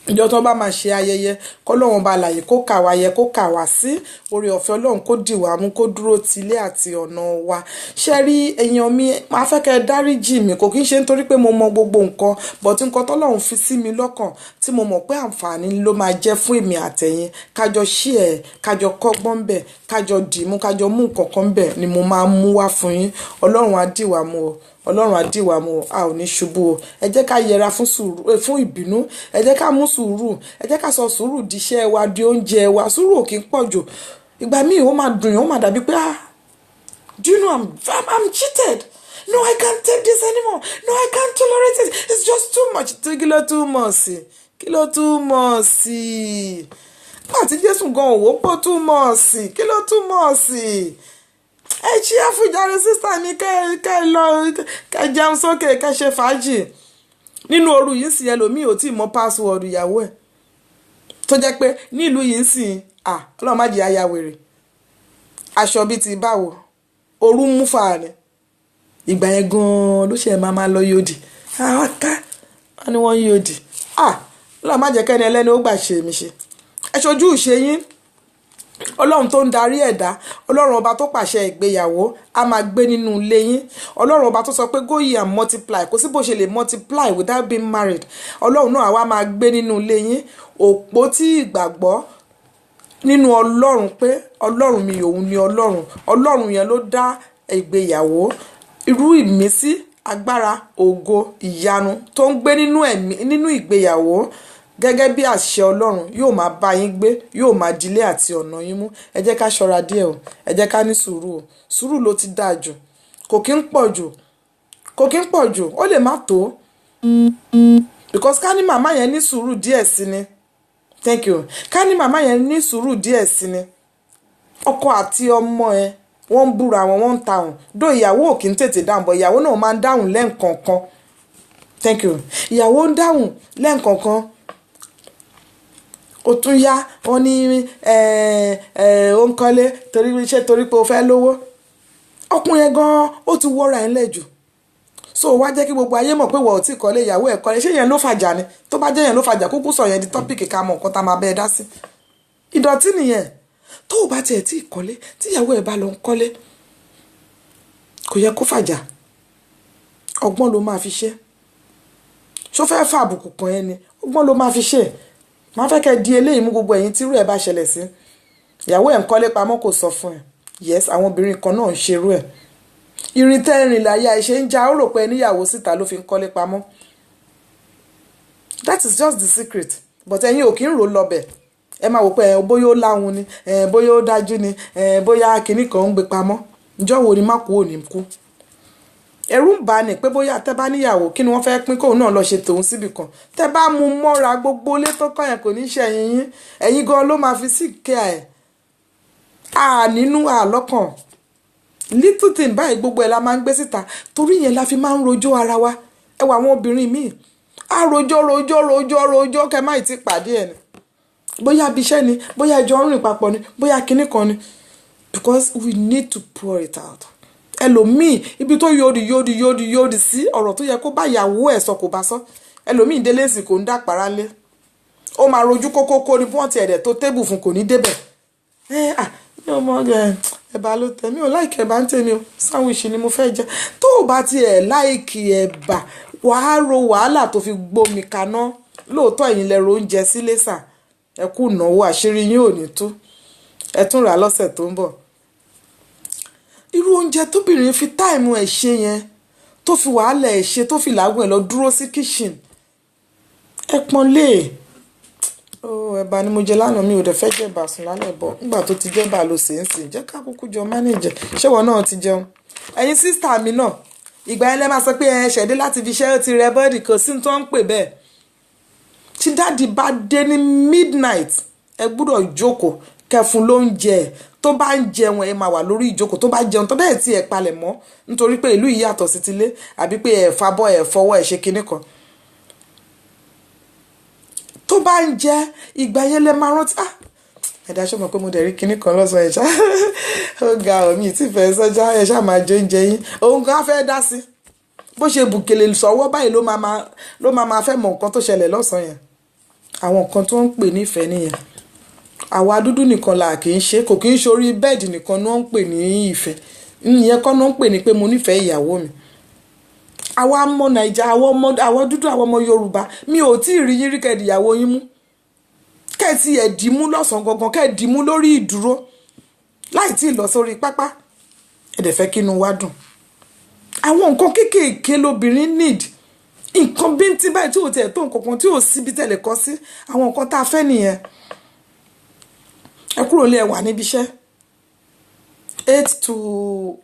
ìjọ tó bá máa ṣe ayẹyẹ, kọ́lọ́run bá láàyè kó kà wá yẹ, kó kà wá sí oore ọ̀fẹ́. Ọlọ́run kó dì wá mú, kó dúró ti ilé àti ọ̀nà wa. Ṣe rí, èèyàn mi, máa fẹ́ kẹ́ ẹ dáríjì mi. Kò kí ń ṣe nítorí pé mo mọ gbogbo nǹkan, but nǹkan tọ́lọ́run fi sí mi lọ́kàn tí mo mọ̀ pé àǹfààní ló máa jẹ́ fún èmi àtẹ̀yin, kájọ ṣí ẹ̀, kájọ kọ́gbọ́n bẹ̀, kájọ dìímú, kájọ mú nǹkan kan bẹ̀ ni mo máa mú wá fún yín. Ọlọ́run á dì wá mú o. Ọlọ́run á dì wá mú o. A ò ní ṣubú o. Ẹ jẹ́ ká yẹra fún sùúrù, fún ìbínú. Ẹ jẹ́ ká mú sùúrù. Ẹ jẹ́ ká sọ sùúrù di iṣẹ́ wa, di oúnjẹ wa. Sùúrù ò kí ń pọ̀ jù. Ìgbà míì, ó máa dùn yín, ó máa dàbí pé, "Ah, do you know I'm cheated? No, I can't take this anymore. No, I can't tolerate it. It's just too much." Kí ló too much? Kí ló too much? Nígbà tí Jésù gan òwò pọ̀ too much, kí ló too much? Ẹ ṣí àfújáre, sister mi, kẹ́ lọ, kẹ́ jẹun sókè, kẹ́ ṣe fàájì nínú òru yìí sì. Ẹlòmíì ò tí ì mọ password ìyàwó ẹ̀, tó jẹ́ pé nílùú yìí ń sìn, à, Ọlọ́run má jẹ́ aya wèrè. Aṣọ bíi ti báwo, òru mú fà ni. Ìgbà yẹn gan-an ló ṣe máa lọ yòdì. Àwọn ká wọn ni wọ́n ń yòdì. À, Ọlọ́run má jẹ́ kẹ́ni ẹlẹ́ni ó gbà ṣe mí ṣe. Ẹ ṣojú ìṣe yín. Ọlọ́run tó ń darí ẹ̀dá, Ọlọ́run ọba tó pàṣẹ ìgbéyàwó, á máa gbé nínú ilé yín. Ọlọ́run ọba tó sọ pé, "Go ye and multiply," kò sí bó ṣe lè multiply without being married. Ọlọ́run náà wá máa gbé nínú ilé yín. Òpó tí ìgbàgbọ́ nínú Ọlọ́run pé Ọlọ́run mi, òun ni Ọlọ́run. Ọlọ́run yẹn ló dá ìgbéyàwó. Irú ìmísí, agbára, ògo, ìyanu tó ń gbé nínú ẹ̀mí, nínú ìgbéyàwó, gẹ́gẹ́ bí àṣẹ Ọlọ́run, yóò máa bá yín gbé, yóò máa dilé àti ọ̀nà yín mú. Ẹ jẹ́ ká ṣọ́ra díẹ̀ o. Ẹ jẹ́ ká ní sùúrù o. Sùúrù ló ti dáa jù. Kò kí ń pọ̀ jù, kò kí ń pọ̀ jù. Ó lè má tó, because ká ní màmá yẹn ní sùúrù díẹ̀ sí ni. Thank you. Ká ní màmá yẹn ní sùúrù díẹ̀ sí ni. Ọkọ àti ọmọ ẹ, wọ́n ń búra wọn, wọ́n ń ta wọn dó. Ìyàwó ò kí ń tètè dáhùn bọ̀, ìyàwó náà máa ń dáhùn lẹ́ǹkọ̀ọ̀kan. Thank you. Ìyàwó ń dáhùn lẹ́ǹkọ̀ọ̀kan. Ó tún yá, wọ́n ní ó ń kọ́lé torí iṣẹ́, torí pé ó fẹ́ lówó. Ọkùnrin yẹn gan-an, ó ti wọ́ra ẹ̀ ńlẹ̀ jù. So wá jẹ́ kí gbogbo ayé mọ̀ pé wọ́n ò tí kọ́lé, ìyàwó ẹ̀ kọ́lé. Ṣé yẹn ló fàjà ni? Tó bá jẹ́ yẹn ló fàjà, kúkú sọ yẹn di topic, ká mọ̀ nǹkan tá a máa bẹ́ẹ̀ dá sí. Ìdọ̀tí nìyẹn. Tó o bá tiẹ̀ tí ì kọ́lé, tí ìyàwó ẹ̀ bá lọ ń kọ́lé, kò yẹ kó fàjà. Ọgbọ́n ló máa fi ṣe. Ṣó fẹ́ fà àbùkù kàn ẹ́ ni? Ọgbọ́n ló máa fi ṣe. Máa fẹ́ kẹ́ di eléyìí mú, gbogbo ẹ̀yin tírú ẹ̀ bá ṣẹlẹ̀ sí. Ìyàwó ẹ̀ ń kọ́lé pamọ́, kò sọ fún ẹ. Yes, àwọn obìnrin kan náà ń ṣerú ẹ̀. Ìrìn tẹ́rìn láyà ẹ̀ ṣe ń já, ó rò pé níyàwó síta ló fi ń kọ́lé pamọ́. That is just the secret, but ẹ̀yin ò kí ń rò lọ́bẹ̀. Ẹ máa wò pé ẹ bóyá ó láhun ni, ẹ bóyá ó dájú ni, ẹ bóyá kinní kan ń gbé pamọ́. Ǹjọ́ wo ni má kú ò ní kú? Ẹ̀rù ń bà ní pé bóyá tẹ́ bá níyàwó, kí ni wọ́n fẹ́ pín, kóun náà lọ ṣe tòun síbì kan. Tẹ́ bá mú mọ́ra, gbogbo ilé tó kọ́ yẹn kò ní ṣe ẹ̀yìn yín. Ẹ̀yin gan ló máa fi sí kẹ́ ẹ̀ à nínú àlọ́kàn. Little thing báyìí, gbogbo ẹ̀ la máa ń gbé síta. Torí yẹn la fi máa ń rojọ́ ara wa. Ẹ wà, àwọn obìnrin míì á rojọ́, rojọ́, rojọ́, rojọ́, kẹ́ má ì ti pàdé ẹ̀ ni. Bóyá abiṣẹ́ ni, bóyá ìjọ ń rìn papọ̀ ni, bóyá kinní kan ni, because we need to pour it out. Ẹlòmíì, ibi tó yòdì yòdì yòdì yòdì sí, ọ̀rọ̀ tó yẹ kó bá ìyàwó ẹ̀ sọ, kò bá sọ. Ẹlòmíì délé sì, kò ń dàpárá lé. Ó máa rojú kókókó ni. Bí wọ́n ti ẹ̀dẹ̀ tó table fún, kò ní débẹ̀. Ẹ à, mi ò mọ ẹ̀bà ló tẹ̀ mí ò like ẹ̀bà ń tèmi o, sandwich ni mo fẹ́ jẹ. Tó o bá tiẹ̀ like ẹ̀bà, wàá ro wàhálà tó fi gbómi kaná. Lóòótọ́, ẹ̀yin lẹ ro oúnjẹ sílé sà. Ẹ kú ìnáwó, àṣírí yín ò ní tú. Ẹ tún rà lọ́sẹ̀ tó ń bọ̀. Irú oúnjẹ tóbìnrin fi time ẹ̀ ṣe yẹn, tó fi wàhálà ẹ̀ ṣe, tó fi làágùn ẹ̀ lọ dúró sí kitchen, ẹ pọ́n lé ó. Ẹ̀bà ni mo jẹ lánàá, mi ò dẹ̀ fẹ́ jẹ ẹ̀bà sùn lálẹ́ bọ̀. Nígbà tó ti jẹ́ bá ló ṣe ń sìn, jẹ́ ká kúkú jọ manage. Ṣé ìwọ náà ti jẹun? Ẹ̀yin sister mi náà, ìgbà yẹn lẹ́ máa sọ pé ẹ ṣẹ̀dé láti fi iṣẹ́, ó ti rẹ body. Kò sí tó ń pè bẹ́ẹ̀. Tí daddy bá dé ní midnight, ẹ gbúdọ̀ jókòó kẹfun lóúnjẹ ẹ̀. Tó bá ń jẹun, ẹ máa wà lórí ìjókòó. Tó bá jẹun tó bẹ́ẹ̀ tí ẹ palẹ̀ mọ́, nítorí pé ìlú yìí yàtọ̀ sí tilé, àbí pé ẹ fabọ́, ẹ fọwọ́, ẹ ṣe kinní kan. Tó bá ń jẹ, ìgbà yẹn lẹ máa rántí, "Ah, ẹ̀dá, ṣọ́ mọ̀ pé mo dẹ̀ rí kinní kan lọ́sàn-án ẹ̀ ṣá, ó ga omi tí fẹ́ sọ́jà." Ẹ̀ ṣá máa jẹ oúnjẹ yín, òun gan á fẹ́ dá sí. Bó ṣe bùkèlè sọ́wọ́ báyìí, ló máa fẹ́ mọ nǹkan tó ṣẹlẹ̀ lọ́sàn-án yẹn. Àwọn nǹkan tó ń pè nífẹ̀ẹ́ nìyẹn. Àwa dúdú nìkan là kì í ṣe, kò kì í ṣorí bed nìkan ni wọ́n ń pè ní ìfẹ́. Ìyẹn kọ́ ni wọ́n ń pè ní pé mo nífẹ̀ẹ́ ìyàwó mi. Àwa ọmọ Nàìjà, àwọn ọmọ, àwọn dúdú, àwọn ọmọ Yorùbá, mi ò tí ì rí yín rí kẹ́ẹ̀dì ìyàwó yín mú, kẹ́ẹ̀tì ẹ̀ dì mú lọ́sàn-án gangan, kẹ́ẹ̀dì mú lórí ìdúró láì tí ì lọ sórí pápá. Ẹ dẹ̀ fẹ́ kínú wa dùn. Àwọn nǹkan kéékèèké lobìnrin need, nǹkan bíntín báyìí tí ò tiẹ̀ tó nǹkan kan, tí ò síbi tẹ̀lé kọ́ sí. Àwọn nǹkan tá a fẹ́ nìyẹn. Ẹ kúrò lé, ẹ wà níbi iṣẹ́ 8 to,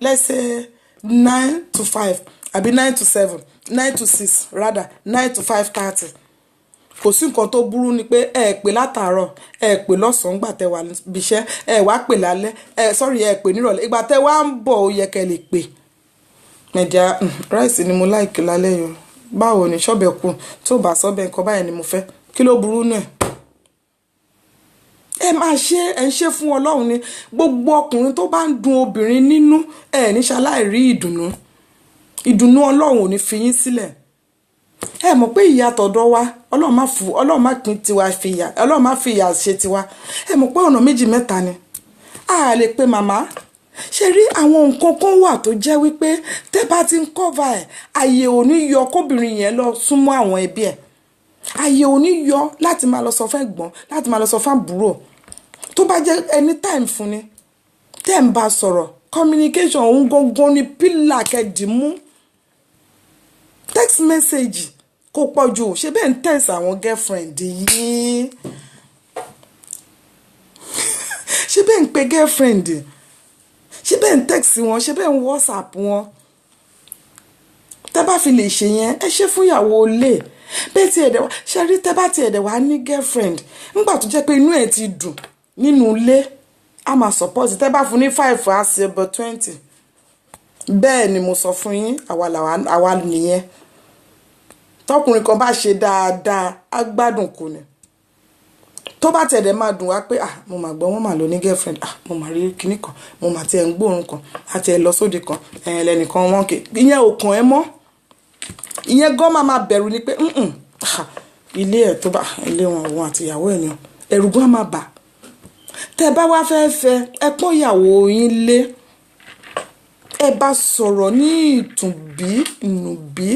let's say, 9 to 5, àbí 9 to 7, 9 to 6, rather 9 to 5:30. Kò sí nǹkan tó burú ni pé ẹ pè látàárọ̀, ẹ pè lọ́sàn-án gbà tẹ wà níbi iṣẹ́, ẹ wá pè lálẹ́, ẹ sọ́rí, ẹ pè nírọ̀lẹ́. Ìgbà tẹ wá ń bọ̀, ó yẹ kẹ́ lè pè mẹ̀díà, "Rice ni mo like lálẹ́ yìí o. Báwo ni ṣọ́bẹ̀ kù? Tó bá sọ́bẹ̀, nǹkan báyìí ni mo fẹ́." Kí ló burú nù ẹ̀? Ẹ máa ṣe, ẹ ń ṣe fún Ọlọ́run ni. Gbogbo ọkùnrin tó bá ń dun obìnrin nínú, ẹ ní ṣaláì rí ìdùnnú. Ìdùnnú Ọlọ́run ò ní fi yín sílẹ̀. Ẹ mọ̀ pé ìyà tọ̀dọ̀ wa, Ọlọ́run má fún, Ọlọ́run má pín tiwa fi ìyà, Ọlọ́run má fi ìyà ṣe tiwa. Ẹ mọ̀ pé ọ̀nà méjì mẹ́ta ni a lè pe màmá ṣe rí. Àwọn nǹkan kan wà tó jẹ́ wípé tẹ́ bá ti ń cover ẹ̀, àyè ò ní yọ kóbìnrin yẹn lọ súnmọ́ àwọn ẹbí ẹ̀. Àyè ò ní yọ láti máa lọ sọ fún ẹ̀gbọ́n, láti máa lọ sọ fún àbúrò. Tó bá jẹ́ anytime fún ni tẹ́ ń bá sọ̀rọ̀, communication òun gangan ni pillar kẹ́dì mú. Text message kò pọ̀ jù. Ṣe bẹ́ẹ̀ ń text àwọn girlfriend yìí? Ṣe bẹ́ẹ̀ ń pe girlfriend? Ṣe bẹ́ẹ̀ ń text wọn? Ṣe bẹ́ẹ̀ ń WhatsApp wọn? Tẹ́ bá fi lè ṣe yẹn, ẹ ṣe fún ìyàwó ilé bẹ́ẹ̀. Tí ẹ̀dẹ̀ wá ṣe rí, tẹ́ bá ti ẹ̀dẹ̀ wá ní girlfriend, nígbà tó jẹ́ pé inú ẹ̀ ti dùn nínú ilé, a máa support. Tẹ́ bá fún ní 5, á ṣe about 20. Bẹ́ẹ̀ ni mo sọ fún yín. Àwa làwa, àwa nìyẹn. Tọkùnrin kan bá ṣe dáadáa, á gbádùn kù ni. Tó bá tẹ̀dẹ̀ máa dùn wá pé, "Ah, mo mà gbọ́ wọ́n mà lọ ní girlfriend. Ah, mo mà rí kinní kan, mo mà tiẹ̀ ń gbóòórùn kan àti ẹ̀ lọ sóde kan, ẹ̀ lẹ́nìkan wọn kì." Ìyẹn ò kàn ẹ́ mọ́. Ìyẹn gan máa máa bẹ̀rù ni pé, ah, ilé ẹ̀ tó bá ilé wọn, òun àti ìyàwó ẹ̀ ni, ẹ̀rù gan máa bà. Tẹ́ bá wá fẹ́ fẹ́, ẹ pọ́n ìyàwó yín lé, ẹ bá sọ̀rọ̀ ní ìtùnbí ìnùbí,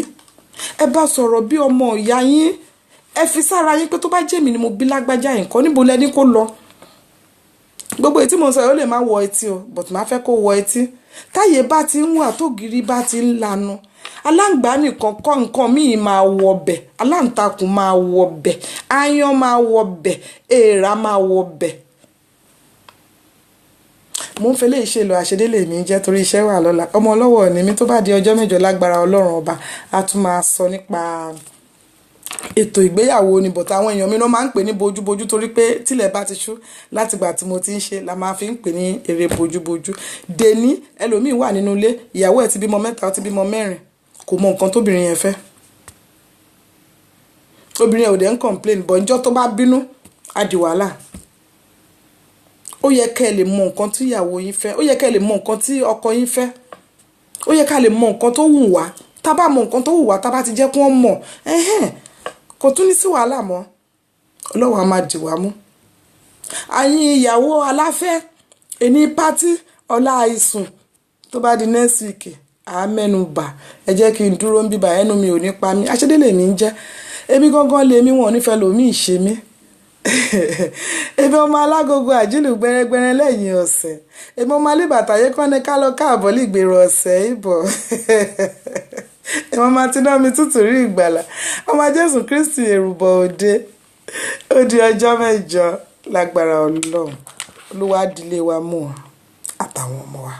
ẹ bá sọ̀rọ̀ bí ọmọ ìyá yín. Ẹ fi sára yín pé tó bá jẹ́ mi ni mo bí lágbájá, nǹkan níbo lẹni kó lọ. Gbogbo èyí tí mo sọ yìí, ó lè má wọ etí o, but má fẹ́ kó wọ etí. Táyé bá ti ń wà, tógiri bá ti ń lanu, aláǹgbá nìkan kọ́, nǹkan míì máa wọ bẹ̀, aláǹtakùn máa wọ bẹ̀, aáyán máa wọ bẹ̀, èèrà máa wọ bẹ̀. Mo ń fẹlẹ́ ìṣe lọ, àṣedélé mi jẹ́ torí iṣẹ́ wà lọ́la. Ọmọ ọlọ́wọ́ ni mi. Tó bá di ọjọ́ mẹ́jọ, lágbára Ọlọ́run Ọba, a tún máa sọ nípa ètò ìgbéyàwó ni. But àwọn èèyàn mi ló máa ń pè ní bojúbojú, torí pé tílẹ̀ bá ti ṣú látìgbà tí mo ti ń ṣe la máa fi ń pè ní eré bojúbojú. Dèní ẹlòmíín wà nínú ilé, ìyàwó ẹ̀ ti bímọ mẹ́ta, ó ti bímọ mẹ́rin, kò mọ nǹkan tóbìnrin yẹn fẹ́. Obìnrin yẹn ò dẹ̀ ń complain bọ̀, ǹjọ́ tó bá bínú, á di wàhálà. Ó yẹ kẹ́ ẹ lè mọ nǹkan tí ìyàwó yín fẹ́, ó yẹ kẹ́ ẹ lè mọ nǹkan tí ọkọ yín fẹ́, ó yẹ ká lè mọ nǹkan tó wù wá. Tá bá mọ nǹkan tó wù wá, tá bá ti jẹ́ kí wọ́n mọ̀ ẹ̀hẹ́n, kò tún ní sí wàhálà mọ́. Ọlọ́run á máa dì wá mú. Àyìn ìyàwó aláfẹ́, ẹni party, ọlá àìsùn. Tó bá di next week, à á mẹ́nu bà. Ẹ jẹ́ kí n dúró ń bíbà, ẹnu mi ò ní pa mí. Àṣedélé mi ń jẹ́ èmi gangan lèmi, wọn ò ní fẹ́ lòmíì ṣe mí. Èmi ọmọ alágogo àjílù gbẹrẹgbẹrẹ lẹ́yìn ọ̀sẹ̀, èmi ọmọ alíbàtà yẹ kọ́ni ká lọ káàbọ̀ lìgbèrò ọ̀sẹ̀ ìbọ̀, èmi ọmọ àtinú mi tútù rí ìgbàlà, ọmọ Jésù Kristi èrùbọ̀ òde. Ó di ọjọ́ mẹ́jọ lágbára Ọlọ́run. Olúwa dílé wa mú àtàwọn ọmọ wa.